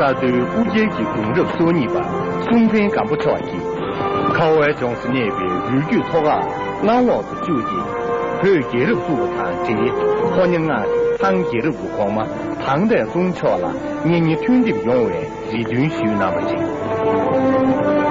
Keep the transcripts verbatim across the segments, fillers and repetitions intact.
ལྟ་དུས་ཨུ་རྒྱན་གྱི་གདུང་རབས་སོ་གཉིས་པ་སྲོང་བཙན་སྒམ་པོ་མཆོག་གིས་ཁ་བའི་ལྗོངས་སུ་གནས་པའི་རུས་རྒྱུད་ཐོག་ཁ་གླང་ལོག་ཏུ་བཅུག་སྟེ་བོད་རྒྱལ་རབས་བཙུགས་པ་དང་འབྲེལ། ཕོ་ཉ་མངའ་ཐང་རྒྱལ་རབས་ཀྱི་གོང་མ་ཐང་བདག་ཙུང་མཆོག་ལ་གཉེན་ཉེ་མཐུན་འགྲིག་ཡོང་བའི་རེ་འདུན་ཞུས་གནང་བ་རེད།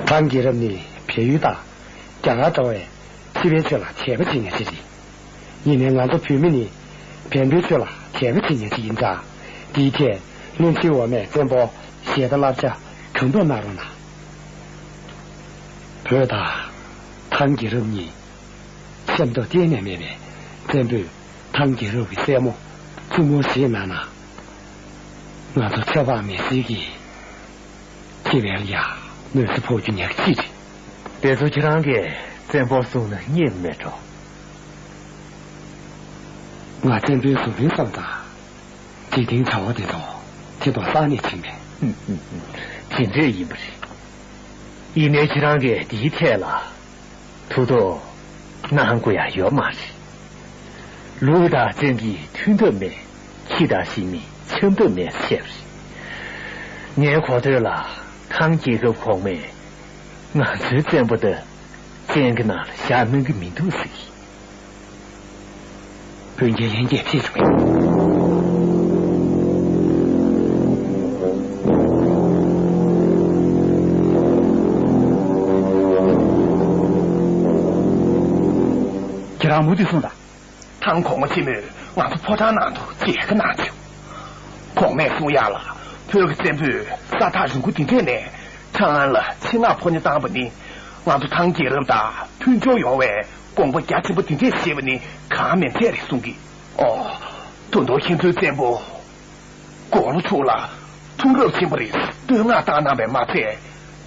ཐང་རྒྱལ་རབས་ནི་བལ་ཡུལ་དང་རྒྱ་གར་འདྲ་བའི་སྤྱི་པའི་ཆོས་ལ་དད་པ་བྱེད་མཁན་ཞིག་རེད། ཡིན་ནའི་ང་ཚོ་བོད་མི་ནི་བོན་པོའི་ཆོས་ལ་དད་པ་བྱེད་མཁན་ཞིག་ཡིན་ཙང་། འདིའི་ཐད་བློན་ཆེན་འོག་མས་བཙན་པོར་ཞལ་ལྟ་བསླབ་བྱ་གང་ཐུབ་གནང་རོགས་གནང་། བོད་དང་ཐང་རྒྱལ་རབས་གཉིས་ཤ་མདོག་གཏན་ནས་མེད་པས། བཙན་པོས་ཐང་རྒྱལ་རབས་ཀྱི་སྲས་མོ་བཙུན་མོར་བཞེས་གནང་ན། ང་ཚོ་ཚེ་དཔག་མེད་གཟིགས་ཀྱི་སྐྱེ་བའི་ཡ་གནོད་འཚེ་ཕོག་རྒྱུ་ཉག་གཅིག་རེད། དེ་ཚོ་ཁྱེད་རང་གིས་བཙན་པོར་གསུངས་ན་ཉན་མི་འགྲོ། ང་བཙན་པོའི་གཟུ་དཔོན་བསམ་དང་། འཇིག་རྟེན་བྱ་བ་དེ་ཚོ་ཐེ་གཏོགས་བསགས་ནས་ཕྱིན་པས། དེ་འདྲས་ཡིན་པ་རེད། ཡིན་ནའི་ཁྱེད་རང་གིས་འདིའི་ཐད་ལ་ཐུགས་དོགས་གནང་དགོས་ཡ་ཡོད་མ་རེད། ལུགས་དང་བཙན་གྱི་མཐུན་ཐབས་མེད། ཁྱི་དང་ཞི་མི་འཆམ་ཐབས་མེད་ཟེར་བ་རེད། ངའི་གོ་ཐོས་ལ་ཐང་རྒྱལ་ཁབ་གོང་མས་ང་ཚོའི་བཙན་པོ་འདི་བཙན་གྱི་ནང་ལ་བཞག་གནང་གི་མི་འདུག་ཟེར་གྱི། བོན་རྒྱལ་ལྷན་རྒྱས་ཕེབས་བྱུང་། ཁྱེད་རང་མུ་མཐུད་གསུངས་དང་། ཐང་གོང་མ་ཆེན་མོས་ང་ཚོ་ཕོ་བྲང་ནང་དུ་མཇལ་ཁ་གནང་བྱུང་། གོང་མས་གསུང་ཡག་ལ་བོད་ཀྱི་བཙན་པོས་ས་ཐག་རིང་པོ་འདི་འདྲས་ནས་ཁྲང་ཨན་ལ་ཆེད་མངགས་ཕོ་ཉ་བཏང་བ་ནི་ང་ཚོ་ཐང་རྒྱལ་རབས་དང་མཐུན་སྦྱོར་ཡོང་བའི་དགོངས་པ་རྒྱ་ཆེན་པོ་འདི་འདྲས་བཞེས་པ་ནི་གང་མིན་ཚད་རེད་གསུང་གི། ཨོ། ད་དུང་ཁྱེད་ཚོའི་བཙན་པོ་དགུང་ལོ་དྲུག་ལ་ཐུགས་རབ་ཆེན་པོ་རེད་བསྟོད་བསྔགས་བཏང་གནང་བས་མ་ཚད་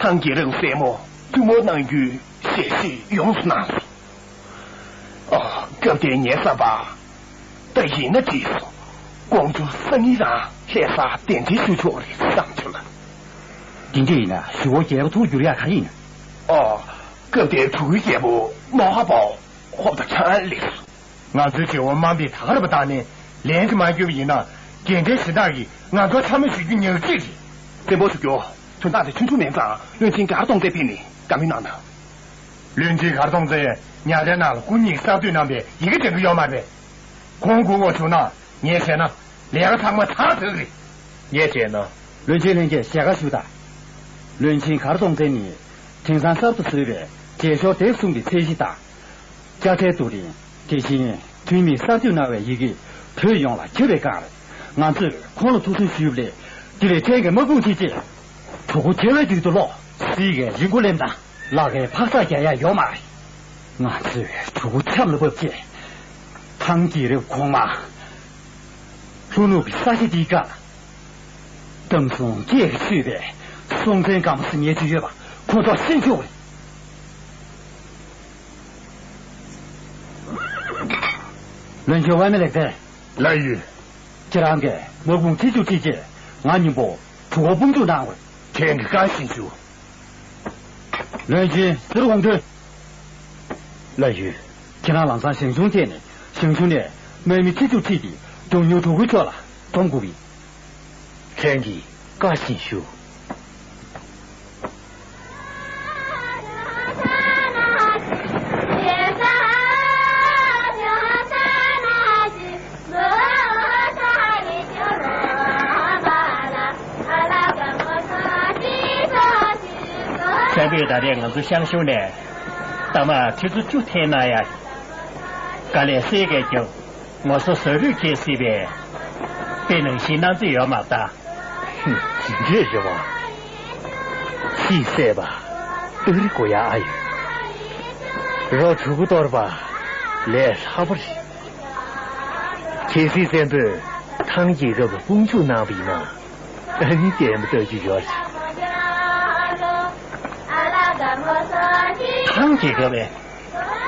ཐང་རྒྱལ་རབས་སྲས་མོ་བཙུན་མོ་གནང་རྒྱུའི་ཞལ་བཞེས་ཡོངས་སུ་གནང་སོང་། ཨོ། སྐབས་དེར་ངའི་བསམ་པར། ད་ཡིན་ན་འགྲིག་སོང་། ཀོང་ཇོ་སང་ཉིན་རང་ལྷ་སར་གདན་འདྲེན་ཞུ་ཆོག་རེད་བསམ་བྱུང་ལ། འདི་འདྲ་ཡིན་ན་ཞུ་བ་རྒྱལ་པོ་ཐུགས་འགྱུར་ཡག་ག་རེ་ཡིན། ཨོ། སྐབས་དེར་གྲུ་གུའི་རྒྱལ་པོ་ནོ་ཧ་པའོ་ཧོབ་ཏ་ཁྲང་ཨན་སླེབས་སོང་། ང་ཚོའི་བྱེད་པོ་དམའ་འབེབས་ད་ག་རེ་བ་བཏང་ནས་ལན་ཅིག་མ་བསྐྱོན་པ་ཡིན་ན་རྒྱལ་ཕྲན་གཞན་དག་གིས་ང་ཚོར་འཕྱ་སྨོད་ཞུ་རྒྱུ་ཉག་གཅིག་རེད། བཙན་པོ་ཞུ་རྒྱུ་དོན་དག་དེ་ཆུང་ཆུང་མིན་ཙང་བློན་ཆེན་གར་སྟོང་བཙན་ཕེབས་ནས་བཀའ་མོལ་གནང་དང་། བློན་ཆེན་གར་སྟོང་བཙན་ཉག་ཕྲན་ནང་ལ་སྐུ་ཉིད་གསར་གཏོད་གནང་བའི་ཡི་གེ་འདྲེན་གྱི་ཡོད་མ་རེད། ཁོང་སྒུག་དགོས་བྱུང་ན་ངས་བྱས་ན་ལས་ཀ་ཚང་མ་ཚར་ཚར་གི་རེད། ངས་བྱས་ན། བློན་ཆེན་ལྷན་རྒྱས་ཞལ་ཁ་ཞུ་དང་། བློན་ཆེན་གར་སྟོང་བཙན་ནི་དེང་སང་གསར་དུ་བཟོས་པའི་རྗེས་ཤོག་སྡེ་གསུམ་གྱི་ཚད་གཞི་དང་། དཔྱ་ཁྲལ་བསྡུ་རིན། དེ་བཞིན་འཐུས་མིས་གསར་གཏོད་གནང་བའི་ཡི་གེ་བོད་ཡོངས་ལ་ཁྱབ་པའི་སྒང་རེད། ང་ཚོས་ཁོང་ལ་ཐུགས་སུན་ཞུས་པ་ལས་དེ་ལས་ཕྲན་གྱི་དམག་དཔུང་ཁྲིད་རྗེས་གྲུ་གུ་ཐེ་བའི་དུས་སུ་ལོག་སྲིད་ཀྱི་རི་མགོ་གླེམ་དང་། ལག་གི་འཕག་འཚག་རྒྱག་ཡ་ཡོད་མ་རེད། ང་ཚོས་གྲུ་གུ་ཆབ་ལ་བབས་རྗེས་ཐང་རྒྱལ་རབས་གོང་མ་ལྷོ་ནུབ་ཀྱི་ས་གཞི་འདིའི་སྒང་ལ་བསྡམས་སོང་སྐད་ཀྱིས་ཚུད་པའི་སྲོང་བཙན་སྒམ་པོ་ཟེར་ཉན་གྱི་ཡོད་པ་ཁོ་ཚོར་ཤེས་བྱུང་བས། བློན་ཆེན་དབལ་མོ་ལེགས་མཚན། ལགས་ཡོད། ཁྱེད་རང་གིས་དམག་དཔུང་ཁྲིད་རྒྱུར་ཁྲིད་རྗེས་ང་མཉམ་པོ་གྲུ་གུར་དཔུང་འཇུག་གནང་དགོས། ཕྲན་གྱིས་བཀའ་བཞིན་ཞུ། བློན་ཆེན་ཟུར་དགོངས་ཐོན། ལགས་ཡོད། ཁྱེད་རང་ལམ་སང་ཞང་ཞུང་བཅས་ནས་ཞང་ཞུང་ནས་དམག་མི་ཁྲིད་རྒྱུར་ཁྲིད་དེ་གདོང་ཉུང་གྲུ་གུའི་ཕྱོགས་ལ་འཛོམས་དགོས་པས། ཕྲན་གྱིས་བཀའ་བཞིན་ཞུ། ཞང་པོས་ད་རེས་ང་ཚོ་ཞང་ཞུང་ནས་རྟ་དམག་ཁྲི་ཚོ་བཅུ་འཐེན་གནང་ཡ། དཀའ་ལས་སེ་གས་རྒྱབ། ངོ་སོ་ཟ་རུས་ཁྱེར་སྲིད་པས། དཔེ་ནང་བཞིན་གནང་རྩིས་ཡོད་མ་རེད་ད། ཧུམ། ཇི་འདྲས་རེད་བ། ཕྱིས་སད་པ་སྟག་རི་དགོས་ཡ་ཨ་ཡོད། རོ་གྲུ་གུ་གཏོར་བ་ལས་སླ་པོ་རེད། གལ་སྲིད་བཙན་པོས་ཐང་རྒྱལ་ཁབ་དཔུང་འཇུག་གནང་བ་ཡིན་ན་ཨ་ནི་ལྟད་མོ་ལྟ་རྒྱུ་ཡོད་རེད། ཐང་རྒྱལ་ཁབ་ཨེ།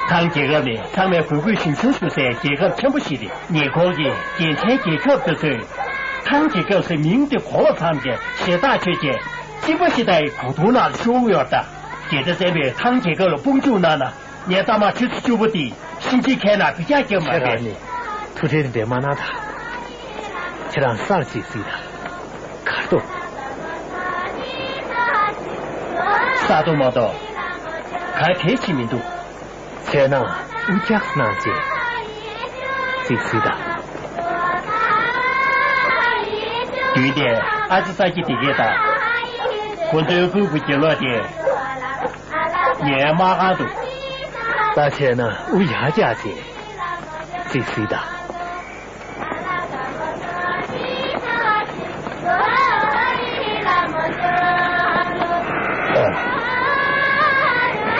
ཐང་རྒྱལ་ཁབ་ནི་ཚང་མས་གུས་གུས་ཞིམ་ཞིམ་ཞུ་སའི་རྒྱལ་ཁབ་ཆེན་པོ་ཞིག་རེད། ཉེ་འཁོར་གྱི་རྒྱལ་ཕྲན་རྒྱལ་ཁབ་དེ་ཚོས་ཐང་རྒྱལ་ཁབ་ཟེར་མིང་དེ་གོ་བ་ཙམ་གྱིས་ཞེད་ཐག་ཆོད་ཀྱིས། གཅིན་པ་ཞེ་དྲག་གི་གོས་ཐུང་ནང་ལ་ཤོར་ཡོད་ད། རྒྱལ་ཁྲིམས་བཙན་པོས་ཐང་རྒྱལ་ཁབ་ལ་དཔུང་འཇུག་གནང་ན། ངས་ཐ་མག་ཆུ་ཚོད་བཅུ་པ་དེ་གཤིན་རྗེའི་ཁའི་ནང་འབུད་རྒྱག་རྒྱབ་མ་ཁྱེད་རང་རེད། ནི་ཐུགས་ཁྲལ་དེ་འདྲ་མ་གནང་དང་། ཁྱེད་རང་སར་ཅིག་གཟིགས་དང་། གར་འདུག་ས་རྡོ་མ་གཏོགས་གར་གས་ཅིག་མི་འདུག་བྱས་ན་དབུ་རྒྱག་གནང་རྗེས་ཅིག་གཟིགས་དང་། དུས་དེར་ཨ་ཙི་ས་ཁྱི་དེ་གས་དང་། ཁོ་ཚོའི་སྤུ་གུ་གྱེན་ལོག་དེ། ངའི་དམག་ཁང་དུ། ད་བྱས་ན་དབུ་ཡར་བཀྱགས་རྗེས་ཅིག་གཟིགས་དང་།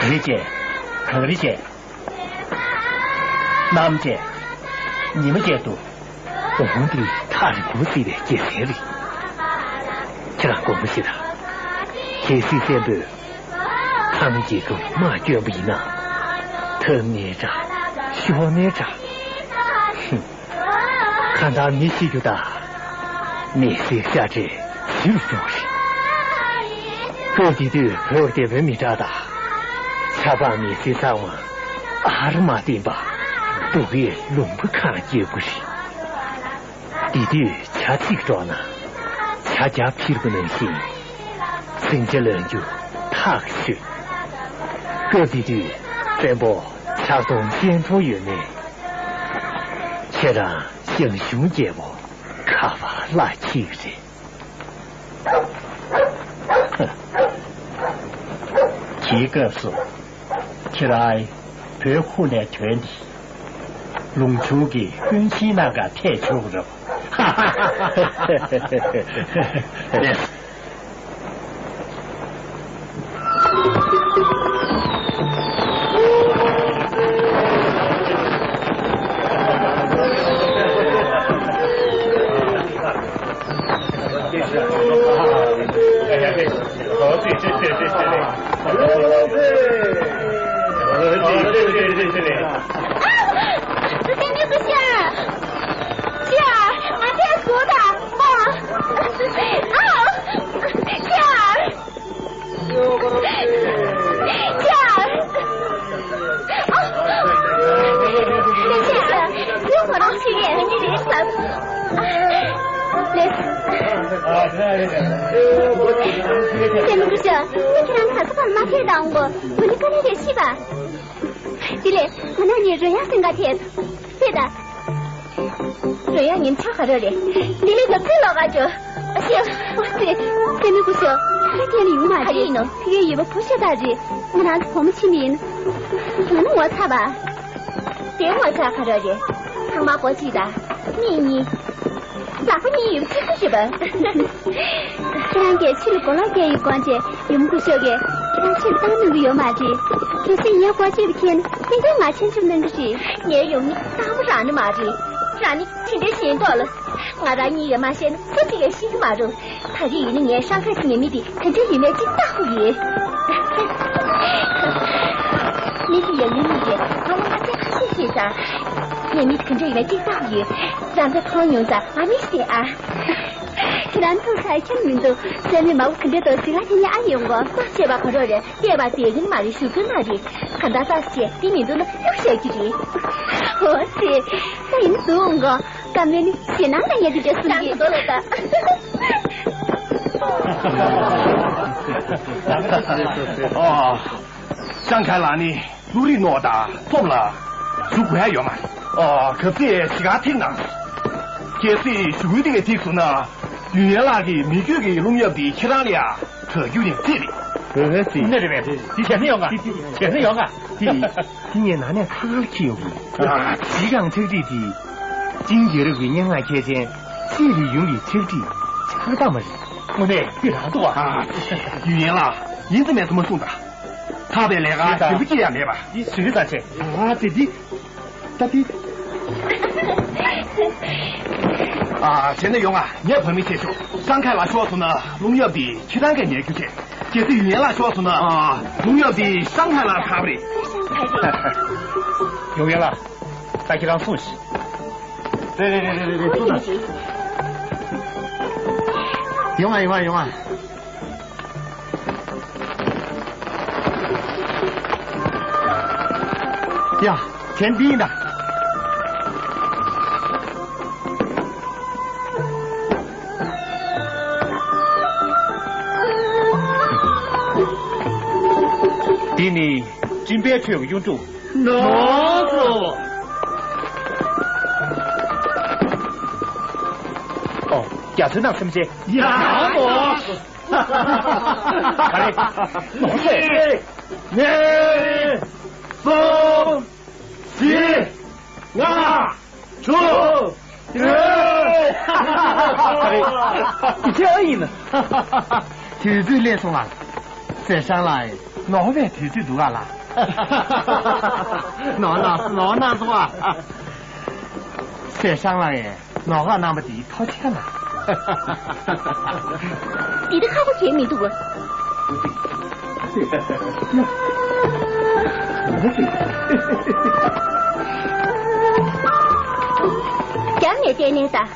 ཨ། ག་རེ་བྱས། གང་རེ་བྱས། གནམ་བྱས། ཉི་མ་བྱས་འདུག་འོང་འདི་ཐག་རིང་པོ་བརྩིས་པའི་རྒྱལ་མཚན་རེད། ཁྱེད་རང་དགོངས་པ་བཞེས་དང་། གལ་སྲིད་བཙན་པོས་ཐང་རྒྱལ་ཁབ་དམག་བསྐྱོན་པ་ཡིན་ན། འཐབ་ནའི་འདྲ། ཤོར་ནའི་འདྲ། ཧུམ། གང་ལྟར་མི་ཤི་རྒྱུ་དང་། མི་བསད་ཤ་འདྲེས་ཕྱི་རུ་འགྲོ་གི་རེད། སྐབས་དེ་དུས་བོད་རྒྱལ་པོའི་མི་དྲག་དང་། ཆབ་འབངས་མི་སེར་ཚང་མ་ཨར་མ་བསྟན་པ། སྡུག་གི་ལུང་པ་གང་སྐྱེལ་དགོས་རེད། དེ་དུས་བྱ་ཚིག་སྒྲོག་ན་བྱ་རྒྱ་འཕིར་བ་ནང་བཞིན། ཟིང་ཆ་ལོན་རྒྱུ་ཐག་ཆོད། སྐབས་དེ་དུས་བཙན་པོ་ཆག་སྡང་ཅན་པོ་ཡོད་མེད། ཁྱེད་རང་ཞང་ཞུང་རྒྱལ་པོ་ཁ་བ་ལ་འཁྱིལ་རེད། དེའི་སྐབས་སུ། ཁྱེད་རང་བོད་ཁུག་ནས་ཐོན་ཏེ། ལུང་ཆུང་གི་དཔོན་ཆེན་རྣམས་ཀ་ཐེ་ཆོག་རོགས། ལགས། སེམས་མི་སྐྱོ། ཁྱེད་རང་ག་ས་ག་ལ་མ་ཕེབས་དང་གོ། འོ་ནི་དཀའ་ལས་རེད་ཤི་བ། དེ་ལས་ང་ནང་ནས་རོལ་དབྱངས་གསན་ག་ཐེབས། ཕེབས་ད། རོལ་དབྱངས་ཉིན་ཆ་ག་རེ་རེད། འདི་ལས་ཀྱང་ཚིག་ལོག་ག་ཅོ། ཨ་ཤེ། ཨོ་ཙི། སེམས་མི་སྐྱོ། ཁ་ལ་ཁྱེད་ནི་ཡོང་མ་རེད། ག་རེ་ཡིན་ནོ། ཕ་གིའི་ཡུལ་པ་བུ་ཤ་སྟག་རེད། ང་རང་ཚོ་བུ་མོ་ཆི་མིན། ང་ནི་ངོ་ཚ་བ། དེ་ངོ་ཚ་ག་རེ་རེད། ཚང་མ་སྒོ་གཅིག་དང་། གཉིས་གཉིས། ལག་པ་གཉིས་ཡོད་ཚིག་ཚིག་བྱེད་པ། ཁྱེད་རང་གིས་ཕྱི་ལ་གོ་ལག་རྒྱག་ཡོད་དགོངས་བྱས་ཡུམ་སྐུ་ཞབས་ཀྱིས་ཁྱེད་རང་ཕྱིར་བཏང་གནང་གི་ཡོད་མ་རེད། གལ་སྲིད་ངས་སྒོ་ཕྱེས་པ་མཁྱེན་ན་ཏན་ཏན་ང་ཆེན་ཆུང་གནང་གི་རེད། ངའི་ཡུམ་ནི་སྟག་མོ་རང་ནི་མ་རེད། རང་ནི་དེ་འདྲའི་ཞེན་མདོག་ལ། ང་རང་གཉིས་ཀྱིས་མ་བཤད་ན་སུ་གཅིག་ཡང་ཤེས་ཀྱི་མ་རེད། ད་རེས་ཡིན་ན་ངའི་ཤང་ཁ་ཞིག་ཉེ་མི་དེ་ག་འདྲ་ཡིན་མིན་གཅིག་བལྟ་དགོས་ཡོད། མི་ཞིག་ཡང་ཡིན་མི་རེད། ང་ལ་ང་ཚོས་ཁ་ཤས་ཤེས་ས། ཉེ་མི་དེ་ག་འདྲ་ཡིན་མིན་གཅིག་བལྟ་དགོས་ཡོད། རང་ཚོ་མཐོང་མྱོང་ས་ང་མི་ཤེས་ཨ། ཁྱེད་རང་ཐུགས་ཁ་ཁྱེར་མི་འདུག་སེམས་མི་མ་བུ་ག་འདྲ་འདུག་ཟིག་ལ་དེ་ནས་ཨ་ཡོང་གོ། ཐག་བཅད་པ་ག་རེ་རེད། བལྟས་པ་དེ་ཡིན་མ་རེད། ཞུ་དགོས་མ་རེད། ག་འདྲ་ས་བྱས་དེ་མི་འདུག་ན་གཡུག་བཤད་ཀྱི་རེད། ཨོ་ཙི། ད་ཡིན་འདུག་འགོ། བཀའ་མོལ་ནི་ཞེད་སྣང་ལ་ཉལ་དུ་འདྲ་གསུང་གི། ཀྱང་དུ་ལོ་ལ་ད། ཨ། ཤང་ཁ་ལགས་ནི་བློ་རིག་རྣོ་དང་ཐོབ་ལ། ཞུ་དགོས་ཡ་ཡོད་མ་རེད། ཨ། གབ་ཚིག་ཞེ་ག་ཐེངས་ནང་། གལ་སྲིད་ཞུ་སྐུལ་དེ་ག་འགྲིག་སོང་ན། ཡུན་ཡན་ལགས་ཀྱི་མི་རྒྱུད་ཀྱི་རླུང་གཡབ་དེ་ཁྱེད་རང་ལ་ཡ་གྲགས་རྒྱུ་ནི་རྩིས་རེད། འོས་འོས་རྩིས། ནི་རེད་པས། དེ་བྱས་ན་ཡོང་ག་དེ་བྱས་ན་ཡོང་ག་དེ། དེ་ངས་ནང་ནས་ཁ་ཁར་འཁྱེར་ཡོང་གི། ཨ། གཞི་གང་ཕྱག་བྲིས་དེ། ཅིང་རྒྱལ་རབས་ཀྱི་སྙན་ངག་མཁས་ཅན་ཤེས་རིག་ཡུང་གི་ཕྱག་བྲིས་ཕྱག་རྟགས་མ་རེད། དངོས་གནས་ཁྱོད་རང་འདུག་ཨ། ཡུན་ཡན་ལགས་ཡིན་ཙམ་མེད་ཙམ་མ་གསུངས་དང་། ཐག་པའི་ལས་ཀ་ཞིམ་པོ་ཅི་ཡང་མེད་པ། འདི་ཞུ་རྒྱུ་ཙམ་བྱས། ཨ་ཙི་འདི། ད་འདི། ཨ། བྱས་ན་ཡོང་ང་། ངས་བོད་མི་བྱས་ཆོག་ཤང་ཁ་ལགས་ཤོར་སོང་ན་རླུང་གཡབ་འདི་ཁྱེད་རང་གིས་ཉལ་རྒྱུ་བྱས། གལ་སྲིད་ཡུན་ཡན་ལགས་ཤོར་སོང་ན། ཨ། རླུང་གཡབ་འདི་ཤང་ཁ་ལགས་ཁག་པོ་རེད། ཡུན་ཡན་ལགས། ད་ཁྱེད་རང་གསུངས་ཤིག་རེད་རེད་རེད་རེད་རེད། གསུངས་དང་། ཡོང་ང་ཡོང་ང་ཡོང་ང་། ཡ། གན་འདི་ཡིན་ད། འདི་ནི་སྤྲིན་པའི་ཁྲོད་ཀྱི་གཡུ་འབྲུག་ནོར་སོང་། ཨོ། རྒྱ་མཚོའི་ནང་སེམས་ཅན། ཡ་མོ། ག་རེ། ནོར་སོང་། གཉིས། གསུམ། བཞི། ལྔ། དྲུག་དེ་ཨ་ཡིན། དུས་ཚོད་སླེབས་སོང་ང་། ཟེར་ཤང་ལགས། ནོར་བའི་དུས་ཚོད་འདུག་ག་ལ། ནོར་ན་ནོར་ན་སོང་ཨ། ཟེར་ཤང་ལགས། ནོར་ཁ་གནང་བ་དེའི་ཐོ་ཆད་ན། འདི་ད་ཁག་པོ་བྱས་མི་འདུག་རྒྱབ་ནས་བལྟས་ནས་ད།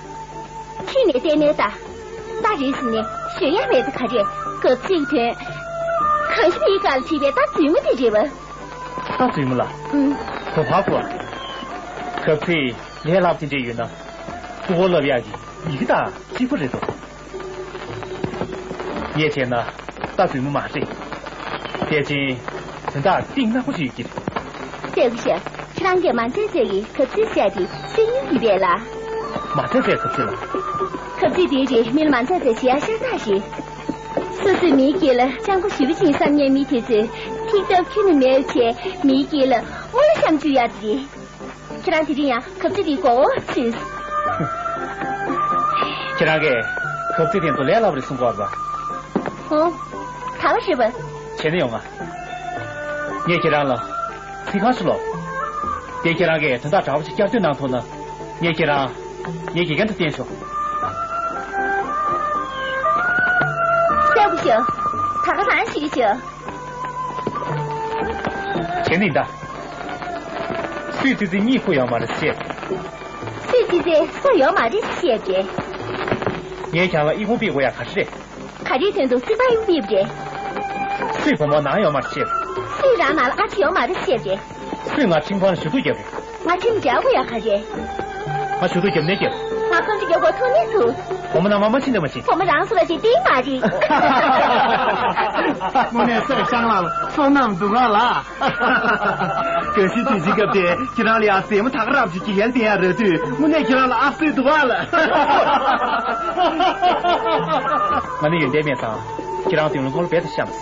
ཕྱི་ནས་བལྟས་ནས་ད། ད་རེས་ནས་ཞོན་ཡ་མེད་ད་ག་རེ། གབ་ཚིག་དོན། གང་ཞིག་ཡིག་ག་ལ་བྲིས་པའི་ད་རྫུན་མ་དེ་རེད་བ། ད་རྫུན་མ་ལ། ཨུམ། གོ་བ་གོ། གབ་ཚིག་ལས་སླ་པོ་དེ་འདྲས་ཡོད་ན། སྤུ་གུར་ལབ་ཡག་གི་ཡི་གེ་དང་གཅིག་པ་རེད་དོ། ངས་བྱས་ན་ད་རྫུན་མ་མ་རེད། ཕལ་ཆེར་དོན་དག་གཏིང་ནག་པོ་ཞིག་ཡོད་ཀྱི་རེད། སྲས་སྐུ་ཞབས། ཁྱེད་རང་གིས་མ་འཚལ་འཚལ་གྱི་གབ་ཚིག་བཤད་དེ་སེམས་ཉིད་ཡིན་པས་ལ། མ་འཚལ་འཚལ་གབ་ཚིག་ལ། གབ་ཚིག་དེའི་རིགས་མི་ལ་མ་འཚལ་འཚལ་བྱེད་ཡ་ཤ་སྟག་རེད། སོ་སོའི་མིའི་དཀྱིལ་ལ་སྤྱང་པོ་ཞེ་པོ་ཅིག་ཡིན་བསམ་མཁན་མི་དེ་ཚོས་ཐིག་གདབ་ཁྱོན་ནས་མེད་བྱས་མིའི་དཀྱིལ་ལ་དངུལ་བཤམས་བཅུག་ཡ་དེ་རེད། ཁྱེད་རང་དེ་རིང་ཡང་གབ་ཚིག་དེའི་མགོ་བོ་ཚུད། ཁྱེད་རང་གིས་གབ་ཚིག་དེ་ཚོ་ལས་སླ་པོ་རེད་གསུང་གོ་བ། ཨོ། ད་ག་རེད་པ། བྱས་ན་ཡོང་ང་། ངས་ཁྱེད་རང་ལ་ཚིག་རྐང་ཞིག་ཀློག་དེ་ཁྱེད་རང་གིས་དོན་དག་འདྲ་པོ་ཞིག་བསྐྱར་ཟློས་གནང་ཐུབ་ན། ངས་ཁྱེད་རང་ངའི་དགེ་རྒན་དུ་བསྟེན་ཆོག་སྲས་སྐུ་ཞབས། ད་ག་རང་ཞིག་ཞུ། བྱས་ནི་ད། སུས་ཙི་ཙི་གཉིད་ཁུག་ཡོད་མ་རེད་ཟེར། སུས་ཙི་ཙི་སོ་ཡོད་མ་རེད་ཟེར་རེད། ངས་ཁྱེད་ལ་དབྱུག་པ་ཕུད་དགོས་ཡ་ག་རེ་རེད། ག་རེའི་དོན་དུ་སྲིད་པ་དབྱུག་པ་ཕུད་པ་རེད། སུས་བུ་མོ་ནང་ཡོད་མ་རེད་ཟེར། སུས་རང་ནང་ལ་ཨ་ཅེ་ཡོད་མ་རེད་ཟེར་རེད། སུས་ང་ཁྲིམས་ཁང་ལ་ཞུ་གཏུག་བརྒྱབ་རེད། ང་ཁྲིམས་འཇལ་དགོས་ཡ་ག་རེ། ང་ཞུ་གཏུག་བརྒྱབ་ནས་བརྒྱབ། ང་ཁོང་ཚོ་རྒྱབ་དགོས་ཐུག་ནས་ཐུག་བུ་མོ་ནང་མ་མ་ཕྱིན་ནས་མ་ཕྱིན། བུ་མོ་རང་སུ་ལ་ཞིག་སྟེང་མ་རེད། དངོས་གནས་སྲས་ཤང་ལགས་བསོད་ནམས་འདུག་ག་ལ། གལ་སྲིད་དུས་ཚོད་སྐབས་དེ་ཁྱེད་རང་ལ་ཡང་རྩེད་མོ་ཐག་རབ་ཅིག་གི་ཡན་བསྟན་ཡ་རེད་དུས་དངོས་གནས་ཁྱེད་རང་ལ་ཨ་བསོད་འདུག་ག་ལ། ང་ནི་ཡོན་ཏན་མེད་ཙང་ཁྱེད་རང་དོན་ལ་ངོ་ལ་རྦད་དེ་བཤམས།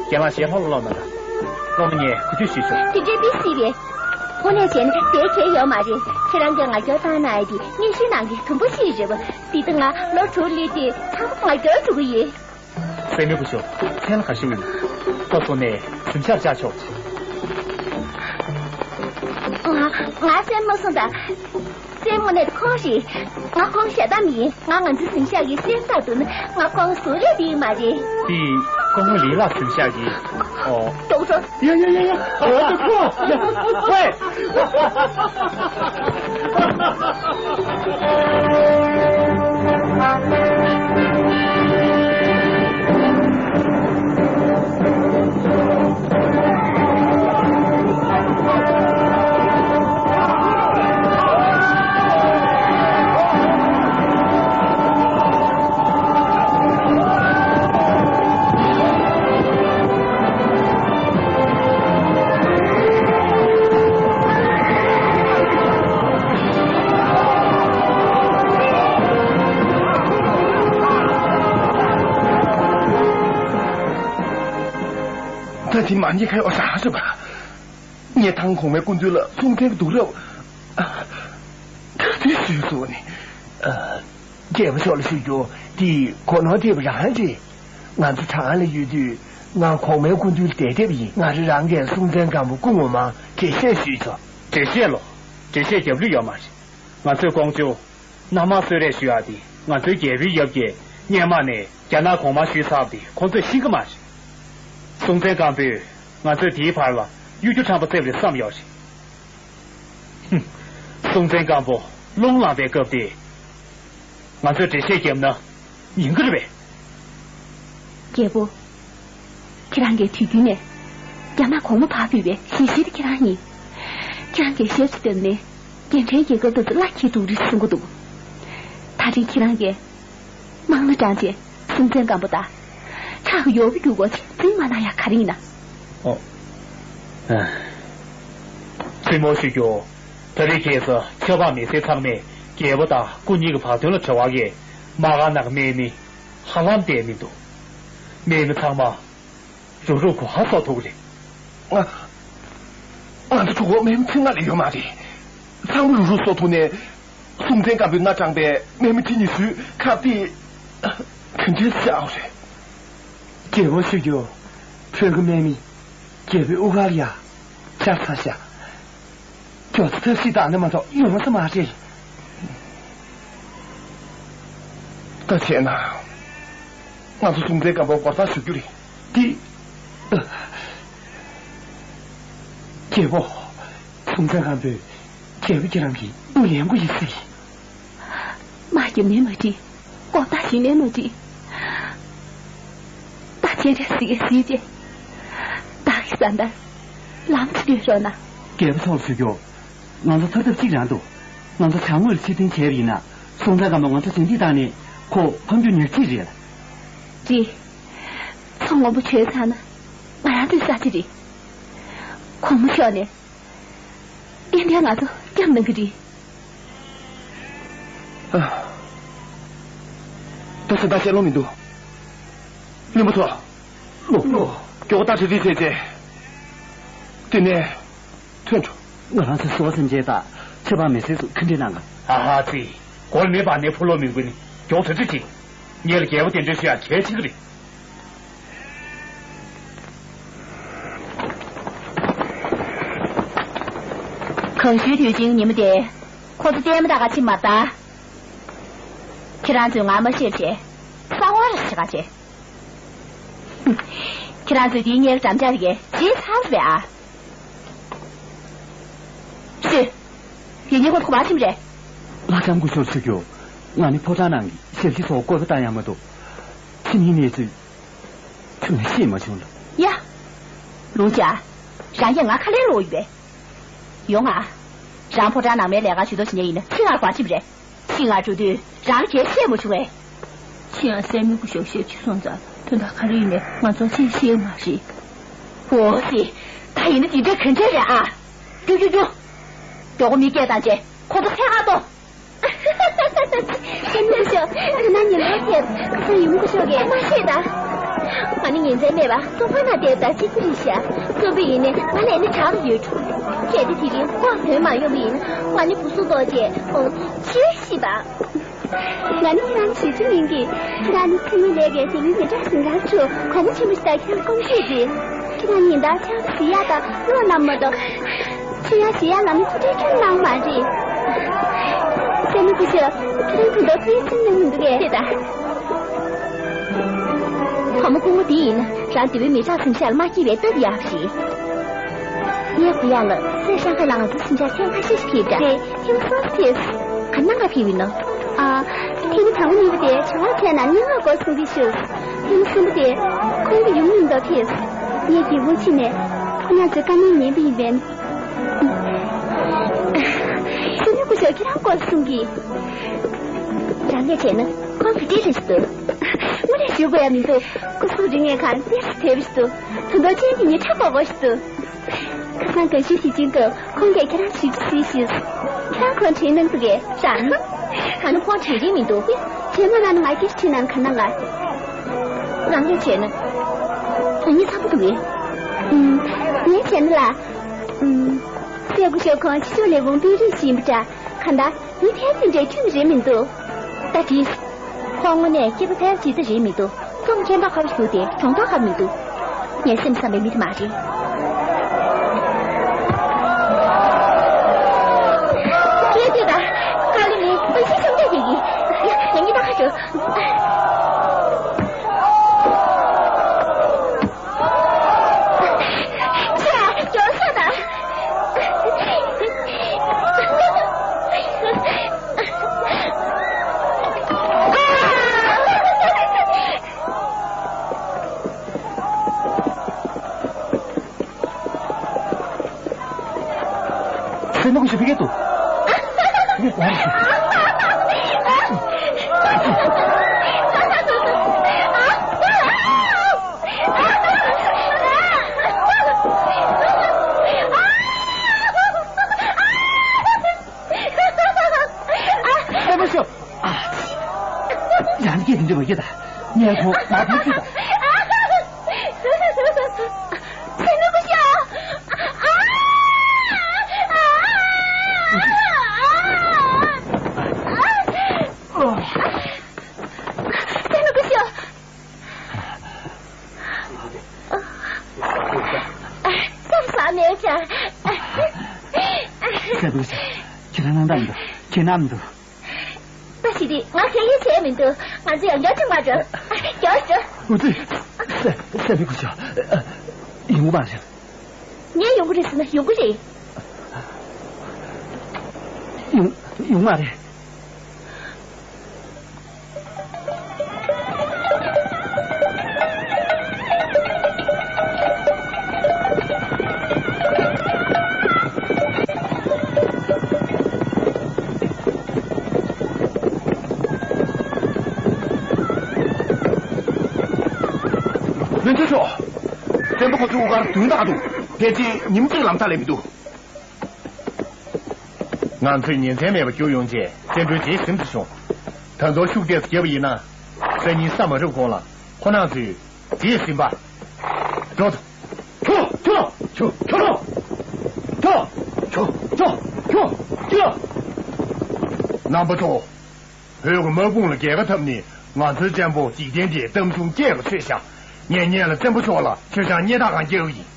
རྒན་ལགས་ཞལ་ལྷོག་ལ་ལོག་གནང་དང་། སློབ་མ་ངས་གུས་འདུད་ཞུས་ཆོག་དེ་འདྲའི་མི་སྲིད་པས། དངོས་གནས་བྱས་ན་དེ་གལ་ཡོད་མ་རེད། ཁྱེད་རང་གིས་ང་སྐྱོར་བཏང་གནང་ཡ་དེ་མཉེས་གཤིན་ནང་གི་དུམ་བུ་ཞིག་རེད་བ། འདི་ལྟ་ང་ལོ་དྲུག་སླེབས་དུས་ཚང་མ་ང་སྐྱོར་འགྲོ་གི་ཡོད། སྲས་མོ་སྐུ་ཞབས། མཚན་ལ་ག་ཞུ་ཡིན། སྐབས་སོང་ནས་གཟིམ་ཤག་བཅར་ཆོག་ང་ང་སྲས་མོ་སོང་ད། སྲས་མོ་ནས་ཁོང་རེད། ང་ཁོང་ཞལ་ཏ་མི་ཡིན། ང་ང་ཚོའི་གཟིམ་ཤག་གི་སྲས་མོ་ལྟ་འདུག་ན་ང་ཁོང་བཟོ་རེ་བི་མ་རེད། དེ་ཁོང་ལི་ལ་གཟིམ་ཤག་གི། ཨོ། ཏོག་ཏོག་ཡ་ཡ་ཡ་ཡ། ཨོ་ཏོག་ཏོག་ཡ། ཝེ། ད་དེ་མ་ཉེས་ཁ་ཡོག་ཧྲ་ཧྲ་བ། ངས་ཐང་གོང་མའི་སྐུ་མདུན་ལ་གསུང་ཐེངས་སྡུག་རབས། ག་དུས་ཞུས་སོང་ནི། རྒྱལ་པོ་མཆོག་ལ་ཞུ་རྒྱུ་དེ་གོ་ནོར་ཐེབས་རང་རེད། ང་ཚོ་གྲང་ལ་ཡོད་དུས་ང་གོང་མའི་སྐུ་མདུན་ལ་བསྡད་བསྡད་པ་ཡིན། ང་རེ་རང་གིས་སྲོང་བཙན་སྒམ་པོ་སྐུ་ངོ་མ་འགྲེལ་བཤད་ཞུས་ཆོག་འགྲེལ་བཤད་ལོ། འགྲེལ་བཤད་རྒྱབ་ལུས་ཡོད་མ་རེད། ང་ཚོས་ཀོང་ཇོ། མནའ་མ་གསོལ་རས་ཞུ་ཡག་དེ་ང་ཚོའི་རྒྱལ་པོའི་ཡབ་ཀྱིས་སྔོན་མ་ནས་རྒྱ་ནག་གོང་མར་ཞུས་ཚར་བ་དེ་ཁོང་ཚོས་ཤེས་ཀྱི་མ་རེད། སྲོང་བཙན་སྒམ་པོས་ང་ཚོས་དེའི་བར་ལ་གཡོ་སྒྱུ་ཁྲམ་པ་བསླེབས་རེད་བསམ་ཡོད་རེད། ཧུམ། སྲོང་བཙན་སྒམ་པོ་རླུང་ལངས་པའི་སྐབས་དེ། ང་ཚོས་འགྲེལ་བཤད་བརྒྱབ་ན་ཉན་གྱི་རེད་པས། རྒྱལ་པོ། ཁྱེད་རང་གིས་དུས་རྒྱུན་ནས་རྒྱ་ནག་གོང་མ་ཕར་ཕུད་པའི་ཞལ་བཞེས་དེ་ཁྱེད་རང་ཡིན། ཁྱེད་རང་གིས་ཞབས་ཕྱི་བཏོན་ནས་རྒྱལ་ཕྲན་རྒྱལ་ཁབ་ཏུ་བླ་འཁྱེར་འདུག་རེད་གསུང་གི་འདུག་ད་རེས་ཁྱེད་རང་གིས་དམག་སྣ་དྲངས་རྗེས་སྲོང་བཙན་སྒམ་པོ་དང་ཁྲག་གི་ཡོ་བོ་རྒྱུག་དགོས་ཅེས་འཛིང་མ་གནང་ཡ་ག་རེ་ཡིན་ན། ཨོ། ཨ། བཙུན་མོ་ཞུ་རྒྱུ། ད་རེས་ཁྱེད་ཚོ་ཆབ་འབངས་མི་སེར་ཚང་མས་རྒྱལ་པོ་དང་སྐུ་ཉིད་ཀྱི་བར་དོན་ལ་འབྲེལ་བ་ཡོད་དམག་སྒར་ནང་གི་དམག་མི་ཧ་ལམ་བསྡད་མི་འདུག་དམག་མི་ཚང་མ་རུག་རུག་གོ་ཧ་གསོ་ཐུབ་ཀྱི་རེད། ང་ང་ཚོ་གྲོགས་པོ་དམག་མི་ཁྲི་ལྔ་ལས་ཡོད་མ་རེད། ཚང་མ་རུག་རུག་གསོ་ཐུབ་ནས་སྲོང་བཙན་སྒམ་པོས་མནའ་དྲངས་པའི་དམག་མི་ཁྲི་ཉི་ཤུའི་ཁ་གཏད་ག་འདྲས་བཞག་རེད། རྒྱལ་པོ་ཞུ་རྒྱུ། བོད་ཀྱི་དམག་མི་རྒྱལ་པོའི་དབུ་སྒར་ལ་ཡ་བཅར་ཚར་ཤག་ཁྱོད་ཚོ་ཐབས་ཤེས་བཏང་ན་མ་གཏོགས་ཡོང་ས་མ་རེད། ད་བྱས་ན། ང་ཚོ་སྲོང་བཙན་སྒམ་པོར་སྒོ་རྩར་ཞུགས་རྒྱུ་རེད། འདི། རྒྱལ་པོ། སྲོང་བཙན་སྒམ་པོས་རྒྱལ་པོ་ཁྱེད་རང་གི་དབུ་ལེན་དགོས་ཡིན་ཟེར། དམག་རྒྱབ་ནའི་མ་འགྲིག་དགོང་དག་ཞིག་ནའི་མ་འགྲིག་ད་ཅི་འདྲ་ཟིག་གི་ཟིག་ཅེ། བདག་གི་བསམ་པར་ལམ་ཅིག་སྟོན་རོགས་གནང་། རྒྱལ་པོ་མཆོག་ལ་ཞུ་རྒྱུ། ང་ཚོ་ཐར་ཐབས་གཅིག་རང་འདུག་ང་ཚོ་བྱང་ངོས་ལ་ཕྱིར་འཐེན་བྱས་པ་ཡིན་ན། སྲོང་བཙན་སྒམ་པོ་ང་ཚོ་ཞལ་འདེབས་བཏང་ནས་ཁོ་ཕམ་རྒྱུ་ཉག་གཅིག་རེད། རེད། མཚོ་སྔོན་པོ་བྱས་ཚར་ན་ང་རང་ཚོའི་ས་ཆ་རེད། གོང་མ་མཆོག་ནས། ཏན་ཏན་ང་ཚོ་སྐྱབས་གནང་གི་རེད། ཨ། ད་ཆ་ད་བཤད་ལོང་མི་འདུག་བློན་པོ་ཚོ། ལོ། ལོ། མགྱོགས་པོ་ད་ཁྲིད་རྩིས་བྱས་རྗེས། དེ་ནས་ཐོན་འགྲོ། ང་རང་ཚོའི་བཟོ་སེམས་ཅན་དང་ཆབ་འབངས་མི་སེར་ཚོ་ག་འདྲས་གནང་ག་ཨ་ཧ་ཙི། མགོ་ལ་མེ་འབར་ནས་ཕོ་ལོ་མི་འགུལ་ནས་མགྱོགས་གྲ་སྒྲིག་བྱེད། ངེད་ལ་རྒྱལ་པོ་གདན་འདྲེན་ཞུ་ཡག་གལ་ཆེ་གི་རེད། གངས་ཤུལ་དུས་ཆེན་ཉིན་མོ་དེ། ཁོ་ཚོ་ལྟད་མོ་ལྟ་ག་ཕྱིན་མ་གཏོགས། ཁྱེད་རང་ཚོས་ང་མ་ཤེས་བྱས། གསང་བ་ར་ཞིག་ག་བྱས། ཁྱེད་རང་ཚོས་དེའི་སྔོན་ལ་འགྲམ་ལྕག་རེ་བརྗེས་ཚར་བས་ཨ། ཤི། ཡིན་ཉེ་ཁོ་ཐོག་མ་ཕྱིན་རེད། ལྷ་ལྕམ་སྐུ་ཞབས་ཞུ་རྒྱུ། ང་ནི་ཕོ་བྲང་ནང་གི་ཞབས་ཕྱི་སོགས་བསྐོར་བ་བཏང་ཡག་མ་གཏོགས། ཕྱི་ནང་གི་གནས་ཚུལ་ཁྱོན་ནས་ཤེས་མ་བྱུང་ལ། ཡ། ལུང་ཅ། རང་གིས་ང་ཁ་ལན་སློག་ཡོད་པས། ཡོང་ང་། རང་ཕོ་བྲང་ནང་མའི་ལས་ཀ་ཇུས་གཏོགས་བྱེད་མཁན་ཡིན་ན་ཕྱི་ནང་ག་ཕྱིན་རེད། ཕྱི་ནང་འགྲོ་དུས་རང་ལ་གལ་བཤད་མ་བྱུང་ངས། ཕྱི་ནང་སྲས་མོ་སྐུ་ཞབས་ཞབས་ཕྱི་སོང་ཙང་དོན་དག་ག་རེ་ཡིན་མིན་ང་ཚོ་ཅིག་ཤེས་མ་རེད། འོ་སི། ད་ཡིན་ན་འདི་འདྲ་ག་འདྲ་རེད་ཨ། རྒྱུག་རྒྱུག་རྒྱུག་མགྱོགས་པོ་མི་སྐད་བཏང་རྗེས་ཁོ་ཚོ་འཚོལ་ག་གཏོང་། ཨ་ནི་སྐུ་ཞབས། ཁ་ན་ཉིན་ལོ་ཐེབས་ཁ་སང་ཡུམ་སྐུ་ཞབས་ཀྱིས་མ་ཤེས་ད། ང་ནི་ཉིན་མཚན་མེད་པ་སོ་ཕ་ན་བསྡད་ད་ཅི་ཅི་རེད་ཤག་རྩོམ་པ་ཡིན་ནས་ང་ལས་ནི་དྲག་རུ་ཡོད་འགྲོ། གལ་ཏེ་དེ་རིང་ཁོ་དོན་མ་ཡོང་བ་ཡིན་ན་ང་ནི་བུ་སུ་ལྟོགས་རྗེས་ཨོ་ཅི་ཤི་པ། ང་ནི་ཁྱེད་རང་ཞེ་ཆུ་ཡིན་གི། ཁྱེད་རང་ནི་ཚེ་ཡུན་ལས་ཀའི་དེ་ཡིན་ནི་འདྲ་ཞིང་གང་ཆུ་གོང་མོ་ཆེན་པོ་ཞིག་དང་ཁྱེད་རང་ཀུན་ཤེས་རེད། ཁྱེད་རང་ཉིན་ལྟར་ཆང་ཟི་ཡག་དང་བློ་ན་མ་གཏོགས། ཆུ་ཡག་ཞི་ཡག་ལ་ནི་ཐུགས་ཁྲལ་ཁྱོན་གནང་མ་རེད། སྲས་མོ་སྐུ་ཞབས། ཁྱེད་རང་ཐུགས་དོགས་ཚིག་ཚིག་ནང་མི་འདུག་གས། ཤེས་ད། གོང་མོ་སྐུ་ངོ་འདི་ཡིན་ན་རང་འདི་བའི་མི་གྲངས་ཟིན་ཤག་ལ་མ་སྐྱིད་པའི་སྟབས་ཡག་རེད། ངས་གོ་ཡག་ལ་སྲས་ཤང་ཁ་ལ་ང་ཚོ་ཟིན་ཤག་ཐེངས་ཁ་ཤས་ཤིག་ཕེབས་འདྲ། རེད། ཐེངས་གསུམ་ཕེབས། ག་ན་ང་ཕེབས་ཡིན་ནོ། ཨ། ཐེངས་མ་དང་པོ་གཉིས་པ་དེ་བྱ་བ་ཚན་ན་སྙན་ངག་སྐོར་གསུང་གི་བཞུགས། ཐེངས་མ་གསུམ་པ་དེ་ཁོང་གི་ཡུམ་གཉིས་མདོ་ཕེབས། ངས་རྒྱལ་པོར་ཕྱིན་ནས་ཁོ་རྣམ་ཚོའི་བཀའ་མོལ་ཉན་པ་ཡིན་པས། སྲས་མོ་སྐུ་ཞབས་ཁྱེད་རང་སྐོར་གསུང་གི། རང་གིས་བྱས་ན་ཁོང་ག་འདྲས་རེད་ཞུ་འདུག་དངོས་གནས་ཞུ་དགོས་ཡ་མི་འདུག་སྐུ་གཟུགས་རིང་བའི་ཁར་ཏོག་ཙམ་དལ་བ་ཞིག་འདུག་ད་དུང་ཅན་གྱི་ཉེ་ཁྲ་སྤོབས་པོ་ཞིག་འདུག་ཁ་སང་དགའ་ཤོས་ཤིག་ཅིག་སྐབས་ཁོང་གིས་ཁྱེད་རང་ཞིབ་ཅིག་གཟིགས་ཤིག་ཁྱེད་རང་ཁོང་དྲན་གནང་འདུག་གས། རང་། ད་ནི་ཁོང་དྲན་གྱིན་མི་འདུག་དྲན་མ་གནང་ན་ང་སྐད་ཆ་དྲིས་ན་ག་གནང་ག་རང་གིས་བྱས་ན། ཁོང་གཉིས་འཚམ་པོ་འདུག་གས། ཨུམ། ངས་བྱས་ན་ལ། ཨུམ། སྲས་སྐུ་ཞབས་ཁོང་ཕྱི་ཕྱོགས་ལས་ཁུངས་དཔོན་རིགས་ཤིག་ཡིན་པ་འདྲ། གང་ལྟར་མི་ཕལ་ཆེར་འདྲ་ཁྱོད་རེད་མི་འདུག་ད་དྲིས། ཁོང་དངོས་གནས་སྐྱེས་པ་ཕལ་ཆེར་ད་རེད་མི་འདུག་རྩོམ་མཁན་པ་ཁ་བ་ཞུ་དེ་གྲོང་ཐོག་ཁ་མི་འདུག་ངས་སེམས་བསམ་པའི་མི་དེ་མ་རེད། ཁྱེད་དེ་ད་ཁ་ལི་མི་ཕལ་ཆེར་ཆུང་དེ་རེད་གི། ཡ་ཡ་ངས་ད་ཁ་ཞུ། བཙན་པོ་སྐུ་ཞབས་ཕ་གིར་འདུག་བཙན་པོ་སྐུ་ཞབས། ཡང་སྐད་དེ་འདྲ་མ་བཤད་ད། ངས་ཁོང་མར་ཕུད་ཅིག་ད། བཙན་པོ་སྐུ་ཞབས། བཙན་པོ་སྐུ་ཞབས། བསམ་བཟང་མེད་ཀྱང་། བཙན་པོ་སྐུ་ཞབས། ཁྱེད་རང་སྣང་དག་མི་འདུག་ཁྱེད་ནམ་འདུག་ད་ཞི་བདེ་ང་གང་ཡང་བྱས་མི་འདུག་ང་ཚོ་ཡང་བསྐྱར་ཅིག་མ་འགྲོ། རྒྱོགས་འགྲོ། འུ་ཙི། སེ་སེ་བི་ཁུ་ཆ། ཡོང་གི་མ་རེད། ངས་ཡོང་གི་རེད་ཟེར་ན་ཡོང་གི་རེད། ཡོང་ཡོང་མ་རེད། བློན་ཆེན་མཆོག་བཙན་པོ་ཁོ་ཚོའི་དབུ་སྒར་མདུན་བཏགས་འདུག་ཕལ་ཆེར་ཉིན་གཅིག་ལམ་ཐག་ལས་མི་འདུག་ང་ཚོས་ཉིན་མཚན་མེད་པར་རྒྱུགས་ཡོང་རྗེས་བཙན་པོའི་རྗེས་ཟིན་དུ་སོང་། ད་དུང་ཤུགས་ཏོག་ཙམ་བརྒྱབ་པ་ཡིན་ན། སང་ཉིན་ས་མ་རུབ་གོང་ལ་ཁོ་རང་ཚོས་རྗེས་ཟིན་པ། འགྲོ་དང་། ཁྱོ། ཁྱོ། ཁྱོ། ཁྱོ། རྣམ་པ་ཚོ། བོད་ཀྱི་དམག་དཔུང་ལ་རྒྱལ་ཁ་ཐོབ་ནས་ང་ཚོའི་བཙན་པོ་འཇིག་རྟེན་འདིའི་གཏམ་ཆུང་སྐྱེས་པ་ཚོས་ཤག་ངས་སྔོན་ལ་བཙན་པོ་མཆོག་ལ་མཆོད་ཆང་སྙེ་ཐག་གང་བརྒྱབ་ཡིན།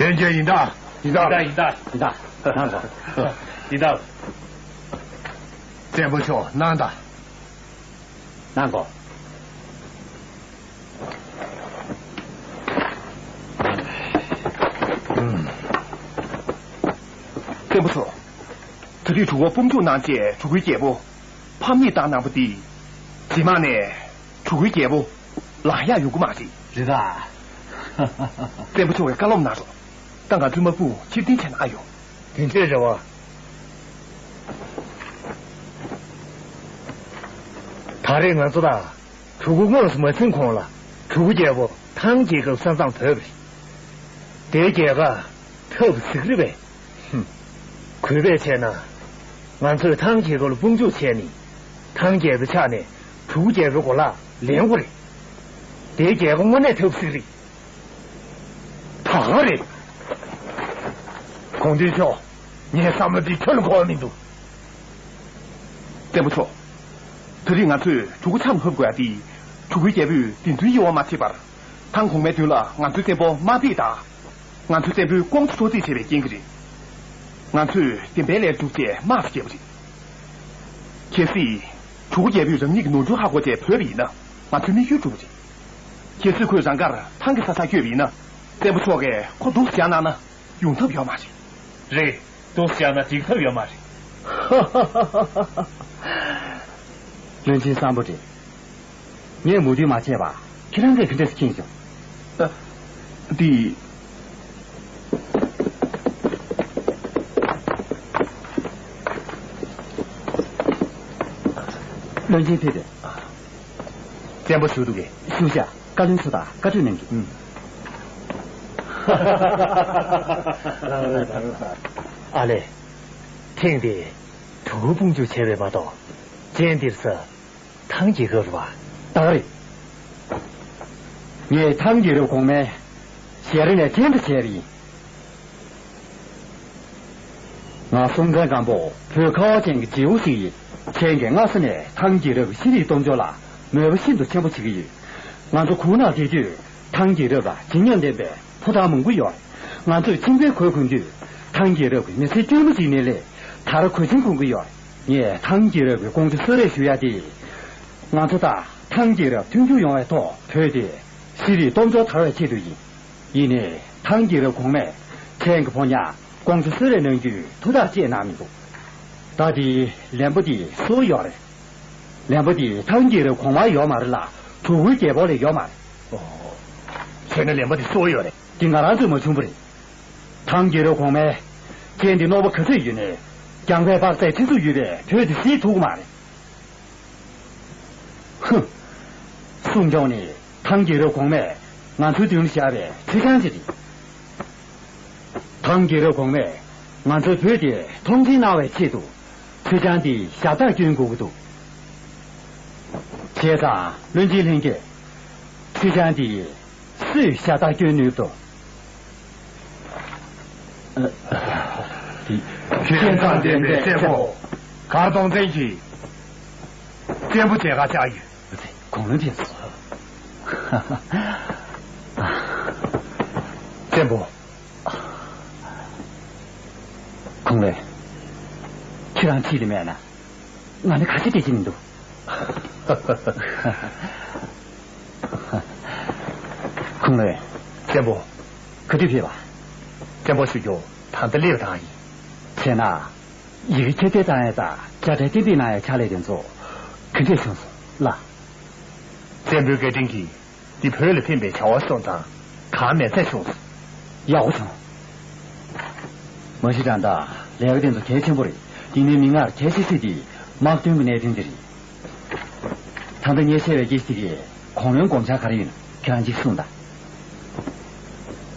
ལྷན་རྒྱས་ཡིན་ད། ཡིན་ད། ཡིན་ད། ཡིན་ད། ཡིན་ད། ཡིན་ད། བཙན་པོ་མཆོག་གནང་ད། གནང་གོ། བཙན་པོ་མཆོག་ད་རེས་གྲུ་གུར་དཔུང་འཇུག་གནང་རྗེས་གྲུ་གུའི་རྒྱལ་པོ་ཕམ་ཉེས་བཏང་གནང་པ་འདི། རྗེས་མ་ནས་གྲུ་གུའི་རྒྱལ་པོ་ལག་ཡག་ཡོང་གི་མ་རེད། རེད་ད། བཙན་པོ་མཆོག་གིས་བཀའ་སློབ་གནང་རོགས། ད་ང་ཚོའི་དམག་དཔུང་ཕྱིར་འཐེན་བྱས་ན་ཨ་ཡོང་། དེ་འདྲས་རེད་བ། ད་རེས་ང་ཚོ་ད་གྲུ་གུ་དངོས་སུ་མ་ཟིན་གོང་ལ་གྲུ་གུ་རྒྱལ་པོ་ཐང་རྒྱལ་ཁབ་ས་མཚམས་བོད་པ་རེད། དེའི་རྒྱལ་ཁ་ཐབས་ཟིག་རེད་པས། ཧུམ། གུས་པས་བྱས་ན། ང་ཚོས་ཐང་རྒྱལ་ཁབ་ལ་དཔུང་འཇུག་བྱས་ནས་ཐང་རྒྱལ་པོའི་ཕྱག་ནས་གྲུ་གུ་རྒྱལ་པོའི་གོ་ལ་ལེན་དགོས་རེད། དེའི་རྒྱལ་ཁ་དངོས་གནས་ཐབས་ཟིག་རེད། ད་ག་རེད། དགོངས་དོན་ཤོག་ངའི་བསམ་བློ་འདི་ཁྱོན་ནས་འཁོར་བ་མི་འདུག་བཙན་པོ་མཆོག་ད་རེས་ང་ཚོས་གྲུ་གུ་མཚམས་ཕབ་དགོས་ཡ་དེ། གྲུ་གུའི་རྒྱལ་པོས་བདེན་རྫུན་དབྱེ་བ་མ་ཕྱེ་བར། ཐང་གོང་མའི་མདུན་ལ་ང་ཚོའི་བཙན་པོ་དམའ་འབེབས་དང་། ང་ཚོའི་བཙན་པོའི་ལྐོག་ཇུས་འཕྲོག་རྩིས་བྱས་པའི་རྐྱེན་གྱིས་རེད། ང་ཚོས་བདེན་པའི་ལས་འགྲུབ་ཅེས་དམག་ཅིག་བརྒྱབ་པ་རེད། གལ་སྲིད། གྲུ་གུ་རྒྱལ་པོས་རང་ཉིད་ཀྱི་ནོར་འཁྲུལ་ཧ་གོ་བྱས་བོས་པ་ཡིན་ན། ང་ཚོའི་དམིགས་ཡུལ་འགྲུབ་པ་རེད། གལ་སྲིད་ཁོས་རང་དགར་ཐང་གི་ས་ཆ་བསྐྱོད་པ་ཡིན་ན། བཙན་པོ་མཆོག་གིས་ཁོ་འདུག་བཞག་གནང་ན་ཡོང་ཐབས་ཡོད་མ་རེད། རེད། འདུག་བཞག་ན་འགྲིག་ཐབས་ཡོད་མ་རེད། བློན་ཆེན་བཟང་པོ་རེད། ངས་མོས་མཐུན་མ་བྱས་པ་ཁྱེད་རང་གིས་ག་འདྲས་མཁྱེན་བྱུང་། ཨ། འདི། བློན་ཆེན་ཕེབས་པས། བཙན་པོ་བཞུགས་འདུག་གས། བཞུགས་བཞག་བཀའ་བློན་ཚོ་དང་བཀའ་གྲོས་གནང་གི། ཨ་ལས། ཐེངས་འདིར་གྲུ་གུ་དཔུང་འཇུག་བྱས་པས་མ་གཏོགས། རྗེས་འདིར་ས་ཐང་རྒྱལ་ཁབ་རེད་པ། ད་རེད། ངས་ཐང་རྒྱལ་རབས་གོང་མའི་ཞལ་རས་ནས་མཚན་དུ་བྱས་པ་ཡིན། ང་སྲོང་བཙན་སྒམ་པོ་བོད་ཁ་བ་ཅན་གྱི་རྗེ་བོ་ཞིག་ཡིན། ཁྱེད་ཀྱིས་སྔ་ས་ནས་ཐང་རྒྱལ་རབས་ཀྱི་ཤེས་རིག་སྟོབས་འབྱོར་ལ་མོས་པ་ཤིན་ཏུ་ཆེན་པོ་བྱེད་ཀྱི་ཡོད། ང་ཚོ་གུང་ནག་བསྡད་དུས་ཐང་རྒྱལ་རབས་ལ་བྱིན་ཉམས་ལྡན་པའི་ཕོ་བྲང་མང་པོ་ཡོད། ང་ཚོས་ཁྱིམ་པའི་གོས་གོན་དུས་ཐང་རྒྱལ་རབས་ཀྱི་མི་ཚེ་དཀྱུས་མ་ཅིག་ནས་སླེབས། ད་རུང་གོས་ཆེན་གོན་གྱི་ཡོད། ངས་ཐང་རྒྱལ་རབས་ཀྱི་དགོངས་ཚུལ་གསོལ་རས་ཞུ་ཡ་དེ། ང་ཚོ་དང་ཐང་རྒྱལ་རབས་མཐུན་འགྱུར་ཡོང་བའི་ཐོག་བོད་དེ་ཤེས་རིག་སྟོབས་འབྱོར་དར་བའི་ཆེད་དུ་ཡིན། ཡིན་ནའི་ཐང་རྒྱལ་རབས་གོང་མས་ཁྱེད་ཀྱི་ཕོ་ཉར་དགོངས་ཚུལ་གསོལ་རས་གནང་རྒྱུའི་ཐུགས་ཐག་བཅད་གནང་མི་འདུག་ད་དེ་ལན་པོ་དེ་སུ་ཡོད་རེད། ལན་པོ་དེ་ཐང་རྒྱལ་རབས་གོང་མར་ཡོད་མ་རེད་ལ། གྲུ་གུའི་རྒྱལ་པོ་ལ་ཡོད་མ་རེད། ཨོ། བྱས་ན་ལན་པོ་དེ་སུ་ཡོད་རེད། འདི་ང་རང་ཚོས་མ་བྱུང་བ་རེད། ཐང་རྒྱལ་རབས་གོང་མའི་སྤྱན་འདི་རྣོ་པོ་ག་ཚོད་ཡོད་ནའི་རྒྱང་བལ་འཕག་འཚལ་ཁྲི་ཚོ་ཡོད་པའི་བོད་དེ་སྲིད་ཐུབ་ཀྱི་མ་རེད། ཧུམ། གསུང་སྐྱོང་ནི་ཐང་རྒྱལ་རབས་གོང་མས་ང་ཚོའི་མདུན་ལ་བཞག་པའི་ཁྲི་བྱང་ཅིག་རེད། ཐང་རྒྱལ་རབས་གོང་མས་ང་ཚོའི་བོད་དེ་མཐོང་ཆེན་གནང་བའི་ཆེད་དུ་ཁྲི་བྱང་འདི་ཞབས་བཏགས་སྐྱོན་དགོས་ཀྱི་འདུག་བྱས་ཙང་བློན་ཆེན་ལྷན་རྒྱས། ཁྲི་བྱང་འདི་སུས་ཞབས་བཏགས་སྐྱོན་ནུས་འདུག་སྤྱན་དང་ལྡན་པའི་བཙན་པོ་མགར་སྟོང་བཙན་གྱིས་བཙན་པོ་མཇལ་ཁ་བཅར་ཡོད། དགུང་ལོ་བགྲེས་སོ། བཙན་པོ། ཁོང་ལས། ཁྱེད་རང་ཁྲིད་དེ་མེད་ན། ང་ནི་ག་ཚོད་བསྡད་ཀྱི་མི་འདུག་ཁོང་ལས། བཙན་པོ། ག་དུས་ཕེབས་པ། བཙན་པོ་ཞུ་རྒྱུ་ད་ལྟ་སླེབས་དང་ཡིན། བྱས་ན། ཡི་གེ་ཁྱེར་བསྡད་བཏང་ཡ་དང་དཔྱ་ཁྲལ་ཏན་ཏིག་གནང་ཡ་ཕྱག་ལས་དེ་ཚོ་ག་འདྲས་བྱུང་སོང་ལ། བཙན་པོའི་བཀའ་དྲིན་གྱིས། འདི་བོད་ལ་ཕན་པའི་བྱ་བ་སོང་དང་གང་མེད་ཚད་བྱུང་། ཡག་པོ་བྱུང་། མ་གཞི་དྲང་དང་ལས་ཀ་དེ་ཚོ་གལ་ཆེན་པོ་རེད། ཡིན་ནའི་མིག་སྔར་གལ་ཆེ་ཤོས་དེ་དམག་དོན་གྱི་གནད་དོན་དེ་རེད། ད་ལྟ་ངས་བཤད་པའི་སྐད་ཆ་དེ་གའི་གོ་ལོན་དགོངས་འཆར་ག་རེ་ཡོད་ན་ཁྱེད་རང་གཅིག་གསུངས་དང་།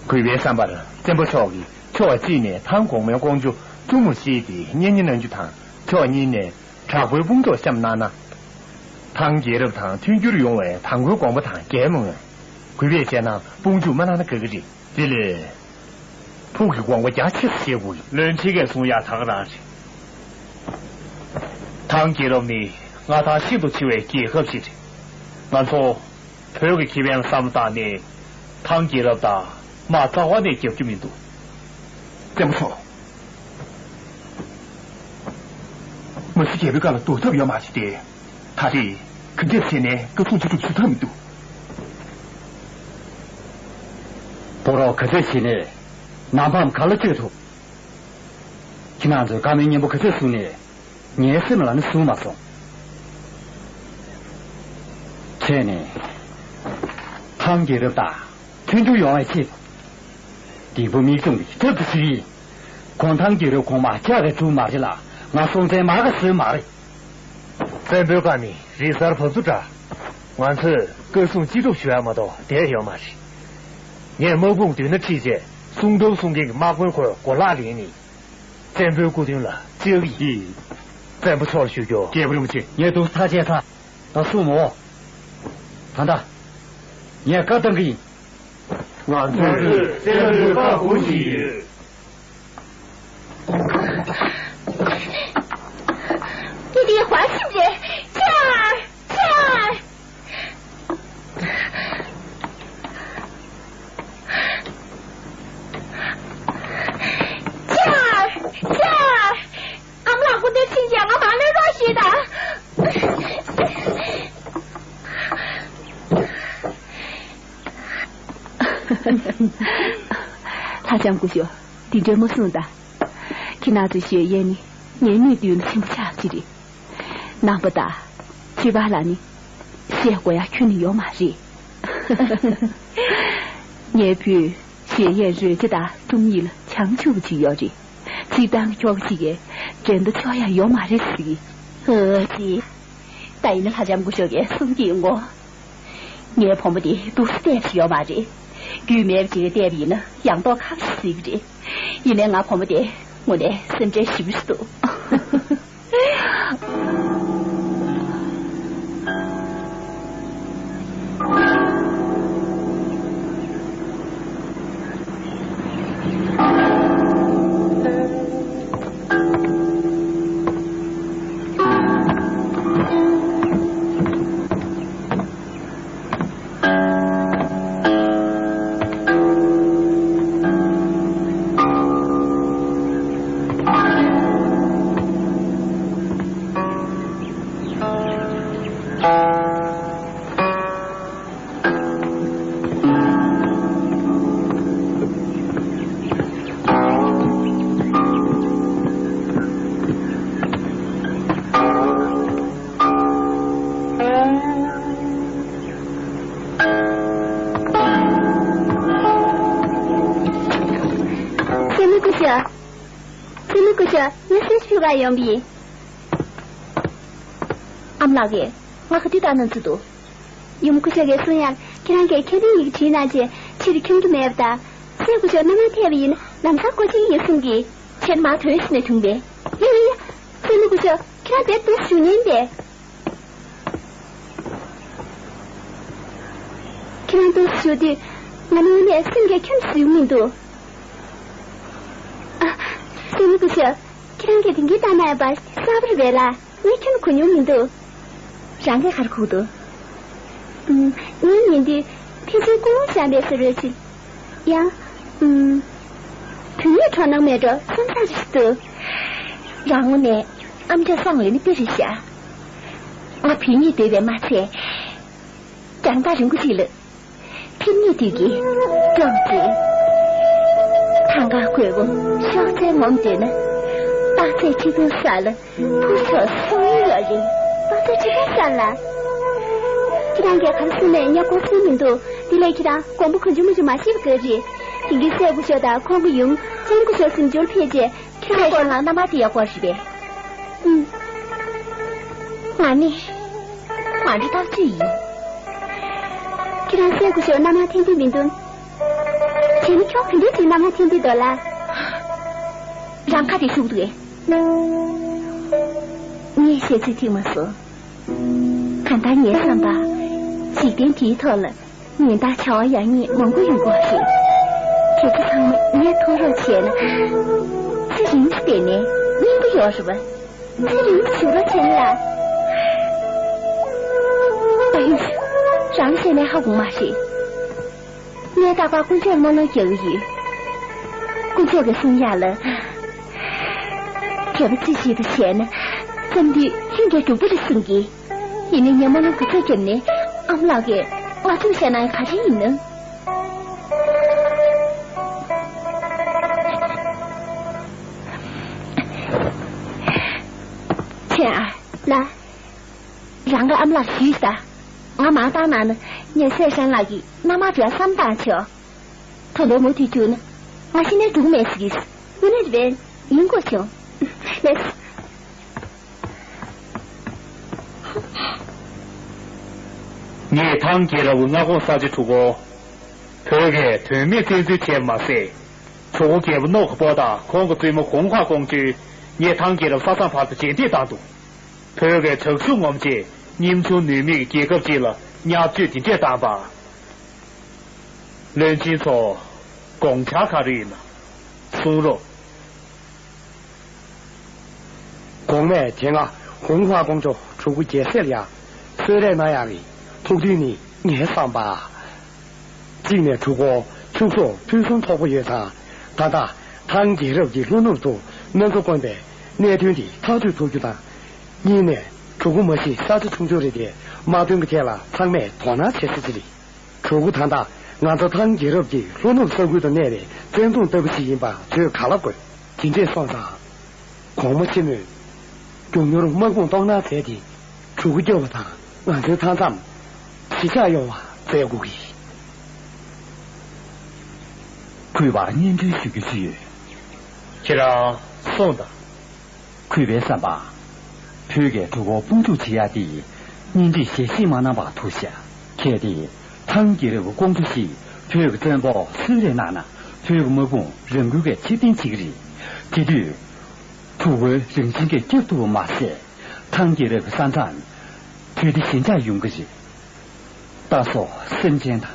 གུས་པའི་བསམ་པར་བཙན་པོ་མཆོག་གིས་ཕྱོགས་གཅིག་ནས་ཐང་གོང་མའི་ཀོང་ཇོ་བཙུན་མོ་ཞིག་དེ་གཉེན་ཉེ་གནང་རྒྱུ་དང་ཕྱོགས་གཉིས་ནས། དྲག་པོའི་དཔུང་ཚོགས་བཤམས་གནང་ན། ཐང་རྒྱལ་རབས་དང་མཐུན་འགྱུར་ཡོང་བའི་དང་པོའི་དགོངས་པ་དང་འགལ་མི་འོང་། གུས་པས་བྱས་ན་དཔུང་འཇུག་མ་གནང་ན་དགའ་གི་རེད། དེ་ལས། ཕུགས་ཀྱི་དགོངས་པ་རྒྱ་ཆེར་བཞེས་དགོས། བློན་ཆེ་གས་གསུང་ཡག་ད་ག་རང་རེད། ཐང་རྒྱལ་རབས་ནི་མངའ་ཐང་ཤིན་ཏུ་ཆེ་བའི་རྒྱལ་ཁབ་ཞིག་རེད། ང་ཚོ་བོད་ཀྱི་ཁེ་ཕན་ལ་བསམ་བློ་བཏང་ནས་ཐང་རྒྱལ་རབས་དང་དམག་རྩ་བ་ནས་རྒྱབ་རྒྱུ་མི་འདུག་བཙན་པོ་མཆོག་མ་གཞི་རྒྱལ་པོའི་བཀའ་ལ་ཟློག་ཐབས་ཡོད་མ་རེད་དེ། ད་རེས་ག་འདྲས་བྱས་ནས་བཀའ་གསུང་ཅི་སྒྲུབ་ཞུ་ཐབས་མི་འདུག་སྤོ་རོགས་ག་ཚོད་བྱས་ནས་ནམ་འཕང་ག་ལ་བསྐྱོད་ཐུབ། ཁྱེད་རང་ཚོས་བཀའ་མོལ་སྙན་པོ་ག་ཚོད་གསུངས་ནས་ངའི་སེམས་ལ་ནི་བཟུང་མ་སོང་། ཁྱེད་ནི་ཐང་རྒྱལ་རབས་དང་། མཐུན་འགྱུར་ཡོང་བའི་ཆེད་དུ། སྡིག་པ་མིག་བཙུམ་གྱིས་ཐབས་ཏུ་ཞིག་ཡིན། གུང་ཐང་རྒྱལ་རབས་གོང་མ་ལྕགས་ཀྱིས་གྲུབ་མ་རེད་ལ་ང་སྲོང་བཙན་མ་ག་བཟོས་མ་རེད། བཙན་པོའི་བཀའ་ནི་རི་གཟར་བབས་ཚུགས་འདྲ། ང་ཚོས་བཀའ་གསུང་ཅི་སྒྲུབ་ཞུ་ཡ་མ་གཏོགས་བསྡད་ཡོད་མ་རེད། ངས་དམག་དཔུང་མདུན་ན་ཁྲིད་རྗེས་གསུང་སྒྲུབ་གསུང་མཁན་གྱི་དམག་དཔོན་ཁོས་གོ་ལག་ལེན་ནས། བཙན་པོའི་སྐུ་མདུན་ལ་བཅར་གྱི་ཡིན། བཙན་པོ་མཆོག་ལ་ཞུ་རྒྱུ། རྒྱལ་པོ་རིན་པོ་ཆེ། ངས་འདུག་ཐག་བཅད་ཚར། ད་གསུང་མོ། ད་ལྟ། ངས་བཀའ་བཏང་གི་ཡིན། ང་ཚོས་བཙན་པོའི་བཀའ་དགོངས་བཞིན་ཡོད། འདི་དེའི་དཔའ་ཞིམ་རེད། ཅར། ཅར། ཅར། ཅར། ཨ་མ་ལགས་སྐུ་མདུན་ཕྱིན་རྗེས་ང་མར་གནོན་རོགས་ཞུས་དང་། ལྷ་ལྕམ་སྐུ་ཞབས། འདི་འདྲའི་མ་གསུངས་དང་། ཁྱེད་རང་ཚོའི་ཞལ་ཡས་ནི་ངའི་སྣོད་མདུན་ལ་ཆེན་པོ་ཆགས་ཀྱི་རེད། ནང་པ་དང་། ཆོས་པ་ལ་ནི། བཤད་དགོས་ཡ་ཁྱོན་ནས་ཡོད་མ་རེད། ངའི་བུས་གཞལ་ཡས་རོལ་ཆ་དང་སྒྲུང་ཡིག་ལ་བྱང་ཆུབ་ཅིག་ཡོད་རེད། ཚིག་དང་ཁྱོག་ཅིག་གིས་འགྲན་ཟླ་ཆོག་ཡ་ཡོད་མ་རེད་ཟེར་གི། ཨ་ཙི། ད་ཡིན་ན་ལྷ་ལྕམ་སྐུ་ཞབས་ཀྱིས་གསུང་གི་ཡོང་ངོ་། ངའི་བུ་མོ་དེ་སྡུག་ས་གཏན་ཞིག་ཡོད་མ་རེད། རྒྱུས་མེད་པ་ཅིག་ལ་བལྟས་པ་ཡིན་ན་ཡང་མདོག་ཁ་ཤས་གཟིགས་ཀྱི་རེད། ཡིན་ནའི་ང་བུ་མོ་དེ་དངོས་གནས་སེམས་ཁྲལ་ཞེ་པོ་ཞིག་འདུག་ཤ། སྲས་མོ་སྐུ་ཞབས། ངས་སེམས་ཤུགས་ལ་ཡོང་བི། ཨ་མ་ལགས་ཀྱིས་ང་ག་དུས་བཏང་གནང་ཚུལ་འདུག་ཡུམ་སྐུ་ཞབས་ཀྱིས་གསུང་ཡག་ཁྱེད་རང་གིས་ཁས་ལེན་ཡི་གེ་བྲིས་གནང་རྗེས་ཕྱིར་འཁྱོངས་རྒྱུ་མེད་པ་དང་། སྲས་སྐུ་ཞབས་མནའ་མར་ཐད་པ་ཡིན་ན་ལམ་སང་སྒོ་ཕྱེ་གི་ཡོད་གསུང་གི། ཁྱེད་མར་ཐོན་ཟིན་ནས་ཐུང་པས། ཡ་ཡ་ཡ། སྲས་མོ་སྐུ་ཞབས། ཁྱེད་རང་དཔེ་འདུག་ཞུ་ཉན་པས། ཁྱེད་རང་འདུག་ཞུ་དུས་ང་ནི་དངོས་གནས་སེམས་ཀྱིས་ཁྱོན་ཞུ་མི་འདུག་ཨ། སྲས་མོ་སྐུ་ཞབས། ཁྱེད་རང་གིས་དེ་འདྲའི་བཏང་གནང་ཡ་པ་གསར་པ་རེད་པས་ལ། ངས་ཁྱོན་གོ་མྱོང་མི་འདུག་རང་གིས་ག་རེ་གོ་འདུག་ངས་ཉན་དུས་ཕལ་ཆེར་སྐུ་ངོ་བཞག་པའི་བཟོ་འདྲ་ཅིག་ཡང་། ཨུམ། བུད་མེད་འགྲོ་སྣང་མེད་འགྲོ་བསམ་ཚར་རེད་འདུག་རང་ངོས་ནས་ཨམ་ཅོག་སང་ལེན་ནི་དཔེ་རེད་ཤག་ང་བུད་མེད་འདོད་པས་མ་ཚད། རྒྱང་ཐག་རིང་པོ་ཞིག་ལ་ཕེབས་ཉེས་དུས་ཀྱི་བཀྲ་བཟེ། ཐང་ག་རྒོད་པོ་ཤོག་རྩལ་ངོམ་འདོད་ན། སྟག་རྩེ་ཁྲི་སྟོང་ས་ལ་ཕུར་ཤོག་སོང་ཡོད་རེད། སྟག་རྩེ་ཁྲི་སྟོང་ས་ལ། ཁྱེད་རང་གིས་ག་རེ་གསུངས་ནས་ངས་གོ་སོང་མི་འདུག་དེ་ལས་ཁྱེད་རང་དགོངས་པ་གང་བྱུང་མང་བྱུང་མ་བཞེས་པ་ག་རེ་རེད། དེང་གི་སྲས་སྐུ་ཞབས་དང་ཁོང་གི་ཡུམ་ཚེ་རིང་སྐུ་ཞབས་གསུམ་འབྱོར་ཕེབས་རྗེས་ཁྱེད་རང་ཚོ་ལ་མནའ་མ་དེ་ཡག་པོ་རེད་པས། ཨུམ། ང་ནི་ང་འདྲ་ཐག་ཆོད་ཡིན། ཁྱེད་རང་སྲས་སྐུ་ཞབས་མནའ་མར་འཐེན་འདོད་མི་འདུག་བྱས་ན་ཁྱོད་ག་འདྲ་ཞིག་མནའ་མར་འཐེན་འདོད་འདུག་ལ། རང་ཁ་དེ་ཤུགས་འདུག་གས། ངས་བཤད་ཚོད་ཐིག་མ་སོང་། གང་ལྟར་ངའི་བསམ་པར། འཇིག་རྟེན་འདིའི་ཐོག་ལ་ཉན་དང་བྱ་བ་ཡག་ཉེས་མང་པོ་ཡོང་གི་ཡོད་རེད། དེ་ཚོ་ཚང་མ་ངས་མཐོང་རོགས་བྱས་ན། ཚེ་རིང་དུ་བསྡད་ནས་སྙིང་པོ་ཡོང་རེད་པ། ཚེ་རིང་དུ་བཞུགས་རོགས་བྱས་ན་ལ། ཨ་ཡུ། རང་བཤད་ནས་ཧ་གོ་མ་རེད། ངས་རྟག་པར་དཀོན་མཆོག་ལ་སྨོན་ལམ་རྒྱག་གི་ཡོད། དཀོན་མཆོག་གིས་གསུང་ཡག་ལ། གལ་ཏེ་ཅི་ཞིག་ཏུ་བྱས་ན། མཚམས་འདི་ལྷུན་གྱིས་གྲུབ་པ་རེད་གསུང་གི། ཡིན་ནའི་ངས་སྨོན་ལམ་ག་ཚོད་བརྒྱབ་ནས་ཨ་མ་ལགས་ཀྱིས་ང་ཚོར་བཤད་གནང་ཡག་ག་རེ་ཡིན་ནམ། ཆེན་ཨ། ལགས། རང་གི་ཨ་མ་ལགས་ཞུས་ད། ང་མར་བཏང་གནང་ན་ངའི་སྲས་ཧྲན་ལགས་ཀྱིས་མནའ་མར་འགྲོ་ཡག་བསམ་བཏང་བྱས། ད་དུང་མུ་མཐུད་བཅུག་ན་ང་ཤི་ནས་འགྲོ་གི་མེད་ཟེར་གི། དངོས་གནས་རེད་པས། ཡིན་དགོས་བྱུང་། ལགས། ངས་ཐང་རྒྱལ་རབས་མངའ་ཁོངས་ས་ཆ་དྲུག་གོ། བོད་ཀྱིས་དོན་མེད་བཙན་འཛུལ་བྱས་པ་མ་ཟད། གྲུ་གུ་རྒྱལ་པོ་ནོ་ཁ་པོ་དང་ཁོང་གི་བཙུན་མོ་གུང་ཧྭ་ཀོང་ཇོས་ངས་ཐང་རྒྱལ་རབས་ས་མཚམས་བར་དུ་རྗེས་འདེད་བཏང་འདུག་བོད་ཀྱི་དྲག་ཤུགས་ངོམ་ཆེད་ཉམ་ཆུང་ནུས་མེད་ཀྱི་རྒྱལ་ཁབ་ཅིག་ལ་བརྙས་བཅོས་འདི་འདྲས་བཏང་པ། བློན་ཆེན་ཚོ། དགོངས་འཆར་ག་རེ་ཡིན་ན་གསུང་རོགས། གོང་མས་དེ་སྔ་གུང་ཧྭ་ཀོང་ཇོ་གྲུ་གུ་རྒྱལ་སྲས་ལ་ཡང་གསོལ་རས་གནང་ཡག་གི་ཐུགས་འདུན་ནི་ངའི་བསམ་པ། གཅིག་ནས་གྲུ་གུ་ཕྱུགས་ཟོག་ཕུན་སུམ་ཚོགས་པོ་ཡོད་ཙང་། ད་ལྟ་ཐང་རྒྱལ་རབས་ཀྱི་ལྷོ་ནུབ་ཏུ་དམག་འཁྲུག་དཀོན་པའི་གནད་དོན་འདི་ཐག་གཅོད་ཐུབ་རྒྱུ་དང་། གཉིས་ནས་གྲུ་གུ་མ་གཞི་ས་ཆ་ཆུང་ཆུང་རེད་དེ། དམག་དོན་གྱི་ཐད་ལ་ཚང་མས་དོ་སྣང་བྱེད་ས་ཅིག་རེད། གྲུ་གུ་ད་ལྟ་ང་ཚོ་ཐང་རྒྱལ་རབས་ཀྱི་ལྷོ་ནུབ་ས་ཁུལ་དུ་གནས་པའི་བཙན་རྫོང་ལྟ་བུ་ཞིག་ཡིན་པ་ཚོས་ག་ལ་དགོས། དེ་འདྲས་སོང་ཙང་། གོང་མ་ཆེན་མོས་མགྱོགས་མྱུར་དམག་དཔུང་གཏོང་གནང་མཛད་དེ། གྲུ་གུ་རྒྱབ་པ་དང་ང་ཚོའི་མཐའ་མཚམས་གཞིས་ཆགས་ཡོང་བ་མཛད་དགོས་ཀྱི། གུས་པར་སྙན་སྒྲོན་ཞུ་རྒྱུ་ཅིག་ཡོད། ཁྱེད་རང་གསུངས་དང་། གུས་པའི་བསམ་པ། བོད་ཀྱིས་གྲུ་གུ་དཔུང་འཇུག་བྱེད་ཡག་དེ་གཉེན་སྒྲིག་ཞལ་བཞེས་མ་གནང་བར་ཐུག་ཤག་གལ་ཏེ་ཐང་རྒྱལ་རབས་ཀྱི་ཀོང་ཇོ་ཞིག་བོད་ཀྱི་བཙན་པོར་གསོལ་རས་གནང་ན། བོད་ཀྱི་དམག་དཔུང་རང་འགུལ་གྱིས་ཕྱིར་འཐེན་བྱེད་ཀྱི་རེད། དེ་དུས་གྲུ་གུ་རང་བཞིན་གྱིས་བསྐྱབ་ཐུབ་པ་མ་ཟད། ཐང་རྒྱལ་རབས་ཀྱི་ས་མཚམས་དུས་བདེ་ཞི་འཇགས་ཡོང་གི་རེད། རྟ་སོགས་སེམས་ཅན་དང་།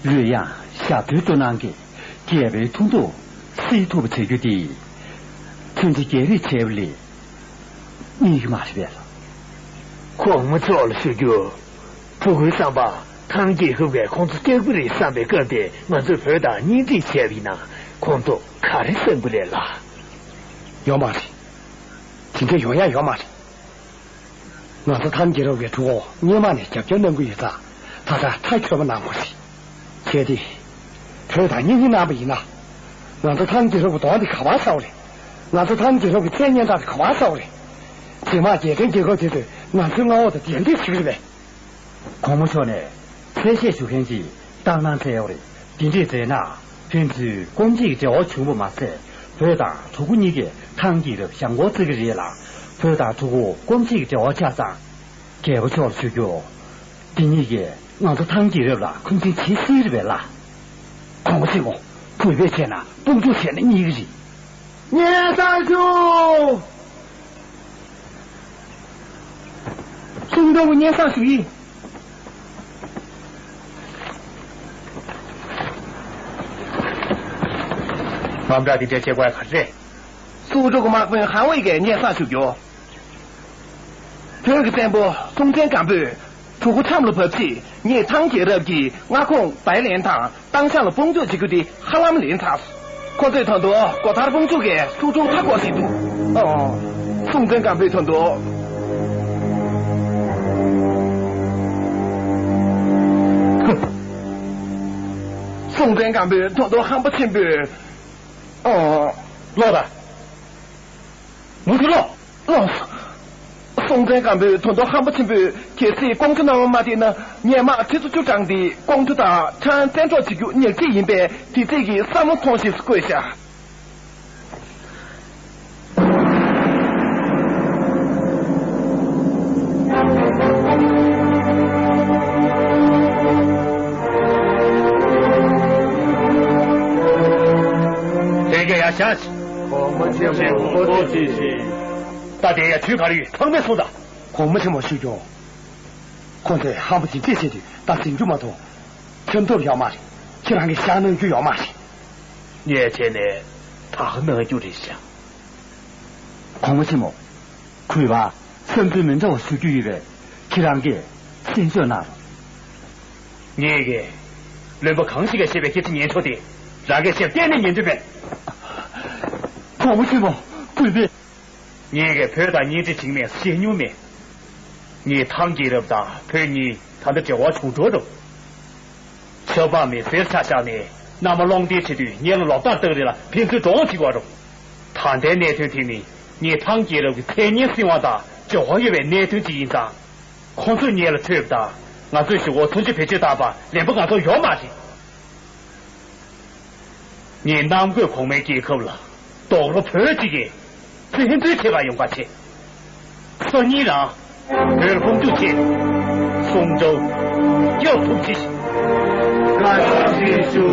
རོལ་དབྱངས་ཞབས་བྲོའི་སྤྲོ་སྣང་གིས་རྒྱལ་པོའི་ཐུགས་མདོག་སེལ་ཐུབ་པ་བྱ་རྒྱུ་དེ། མཚོན་ཆ་རྒྱག་རེས་བྱས་པ་ལས་རྙེད་ཀྱི་མ་རེད་པས་ལགས། གོང་མ་མཆོག་ལ་ཞུ་རྒྱུ། གྲུ་གུའི་བསམ་པ་ཐང་རྒྱལ་ཁབ་ཀྱིས་ཁོང་ཚོ་སྐྱོབ་ཀྱི་རེད་བསམ་པའི་སྐབས་དེ་ང་ཚོས་བོད་དང་གཉེན་སྒྲིག་བྱས་པ་ཡིན་ན་ཁོང་ཚོ་ག་རེ་བསམ་གྱི་རེད་ལགས། ཡོད་མ་རེད། དེ་འདྲ་ཡོང་ཡག་ཡོད་མ་རེད། ང་ཚོ་ཐང་རྒྱལ་རབས་ཀྱི་གྲུ་གུ་སྔོན་མ་ནས་རྒྱབ་སྐྱོར་གནང་གི་ཡོད་ཙང་། ད་ཆ་ཐག་ཆོད་པ་གནང་དགོས་རེད། གལ་ཏེ་བོད་དང་གཉེན་སྒྲིག་གནང་པ་ཡིན་ན། ང་ཚོ་ཐང་རྒྱལ་རབས་ཀྱི་གདོང་དེ་ག་པར་ཟ་བ་རེད། ང་ཚོ་ཐང་རྒྱལ་རབས་ཀྱི་མཚན་སྙན་གྲགས་དེ་ག་པར་ཟ་བ་རེད། རྗེས་མ་རྒྱལ་ཕྲན་རྒྱལ་ཁབ་དེ་ཚོས་ང་ཚོའི་མངའ་འོག་ཏུ་གདན་འདྲེན་བྱེད་ཀྱི་རེད་པས། གོང་མ་མཆོག་ནས་གསལ་བཤད་ཞུ་མཁན་ཅིག་བཏང་གནང་མཛད་ཡོད་རེད། དེ་འདྲས་མཛད་ན་ ཕན་ཚུན་སྐོམ་བྱེད་ཀྱི་འབྲེལ་བ་བྱུང་བ་མ་ཟད། བོད་དང་གྲུ་གུ་གཉིས་ཀས་ཐང་གི་རབས་ཞབས་འཁོར་བརྩི་གི་རེད་ལ། བོད་དང་གྲུ་གུ་སྐོམ་བྱེད་ཀྱི་འབྲེལ་བ་ཆགས་ཙང་། རྒྱལ་པོ་མཆོག་ལ་ཞུ་རྒྱུ། འདི་གཉིས་ཀས་ང་ཚོ་ཐང་གི་རབས་ལ་འཁོན་འཛིན་བྱེད་སྲིད་རེད་པས་ལ། གོང་མ་ཆེན་མོ། གུས་པས་བྱས་ན་དཔུང་འཇུག་བྱས་ན་གཉིས་ཀ་རེད། སྙན་སེང་ཞུ། གསུང་སྒྲོག་གི་སྙན་སེང་ཞུ་ཡིན། དམ་དྲག་འདི་འདྲའི་བྱེད་དགོས་ག་རེ་རེད། གསུང་སྒྲོག་གི་དམག་དཔོན་ཧང་ཝེ་གིས་སྙན་སེང་ཞུ་རྒྱུ། བོད་ཀྱི་བཙན་པོ་སྲོང་བཙན་སྒམ་པོས་གྲུ་གུ་ཁྲམ་ལ་བབས་རྗེས་ངེད་ཐང་རྒྱལ་རབས་ཀྱི་མངའ་ཁོངས་བའི་ལན་དང་ཏང་ཤང་ལ་དཔུང་འཇུག་བྱེད་རྒྱུ་དེ་ཧ་ལམ་ལན་ཚར། ཁོ་ཚོས་ད་དུང་སྒོ་ཐར་དཔུང་འཇུག་གི་སུ་ཁྲུང་མཐའ་བསྐོར་བཞིན་འདུག་ཨོ། སྲོང་བཙན་སྒམ་པོས་ད་དུང་། སྲོང་བཙན་སྒམ་པོས་ད་དུང་ཧམ་པ་ཆེན་པོས། ཨོ། ལོག་དང་། མུ་མཐུད་ལོག་ལགས་སོ། སྲོང་བཙན་སྒམ་པོས་ད་དུང་ཧམ་པ་ཆེན་པོས་གལ་སྲིད་ཀོང་ཇོ་རྣམ་པ་མ་བསྡད་ན། སྔོན་མ་ཁྲི་ཚོ་བཅུ་གྲངས་འདི་ཀོང་ཇོ་དང་ཁྲང་བཙན་འཕྲོག་བྱེད་རྒྱུ་ཉག་གཅིག་ཡིན་པས། དེ་རྩིས་ཀྱི་བསམ་བློ་ཐོངས་ཤིག་བསྐོས་བཞག་དེ་ག་ཡ་ཤ་ཆི། གོང་མ་ཆེན་མོ་མགོ་ཁྲིད་ཅིག་ད་དེ་ཡ་དུས་ག་རེ་ཡོད་ཚང་མས་གསུངས་དང་། གོང་མ་ཆེན་མོ་ཞུ་རྒྱུ། ཁོ་ཚོས་ཧམ་པ་ཅིག་ཅེས་བྱེད་དུས་ད་ཟིན་རྒྱུ་མ་གཏོགས། ཁྱོན་ཐོབ་ཡོད་མ་རེད། ཁྱེད་རང་གིས་བཞག་གནང་རྒྱུ་ཡོད་མ་རེད། ངས་བྱས་ནས་ད་གནང་རྒྱུ་རེད་ཤག་གོང་མ་ཆེན་མོ། གུས་པ་བསམ་ཚུལ་མི་འདྲ་བ་ཞུ་རྒྱུ་ཡོད་པས་ཁྱེད་རང་གིས་ཤེས་ཆོད་གནང་རོགས། ངེད་ཀྱིས་བློན་པོ་གང་ཞིག་གིས་བཤད་པའི་སྐད་ཆ་ཉན་ཆོག་དེ་རང་གིས་བཤད་གཏན་ནས་ཉན་འདོད་མེད། གོང་མ་ཆེན་མོ། གུས་པས། ངེད་ཀྱིས་བོད་དང་གཉེན་འབྲེལ་བྱེད་མིན་བཤད་མྱོང་མེད། ངེད་ཐང་རྒྱལ་རབས་དང་བོད་གཉིས་ད་ལྟ་འབྲེལ་བ་བྱུང་འགྲོ་འགྲོ། ཆབ་འབངས་མི་སེར་ཆ་བཞག་ནས་མནའ་མ་སློང་རྟེན་བྱེད་དུས་ངེད་ལ་ལོག་ལྟ་བཏང་རེས་ལ་ཕན་ཚུན་འགྲོ་འོང་བྱེད་དགོས་རུང་། ད་ལྟའི་གནད་དོན་དེ་ནི་ངེད་ཐང་རྒྱལ་རབས་ཀྱི་མཚན་སྙན་སྲིད་དབང་དང་འབྲེལ་བ་ཡོད་པའི་གནད་དོན་ཅིག་ཡིན་ཙང་། ཁོང་ཚོས་ངེད་ལ་ཁྲོས་པ་དང་ང་ཚོས་གཞུག་གུ་མཚོན་ཆ་བེད་སྤྱོད་བཏང་པ་ལན་པ་ང་ཚོར་ཡོད་མ་རེད། ངས་གནམ་བསྐོས་གོང་མའི་རྒྱལ་ཁབ་ལ་རྡོག་རོ་བོད་གཅིག་གིས་བཙན་འཛུལ་བྱེད་པར་ཡོང་ཁ་ཆེ། སང་ཉིན་རང་བོད་ལ་དཔུང་འཇུག་བྱེད། གསུང་སྒྲོག་སྐྱབས་ཐུགས་རྗེ་ཆེ། བཀའ་དྲིན་ཆེ་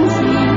ཞུ།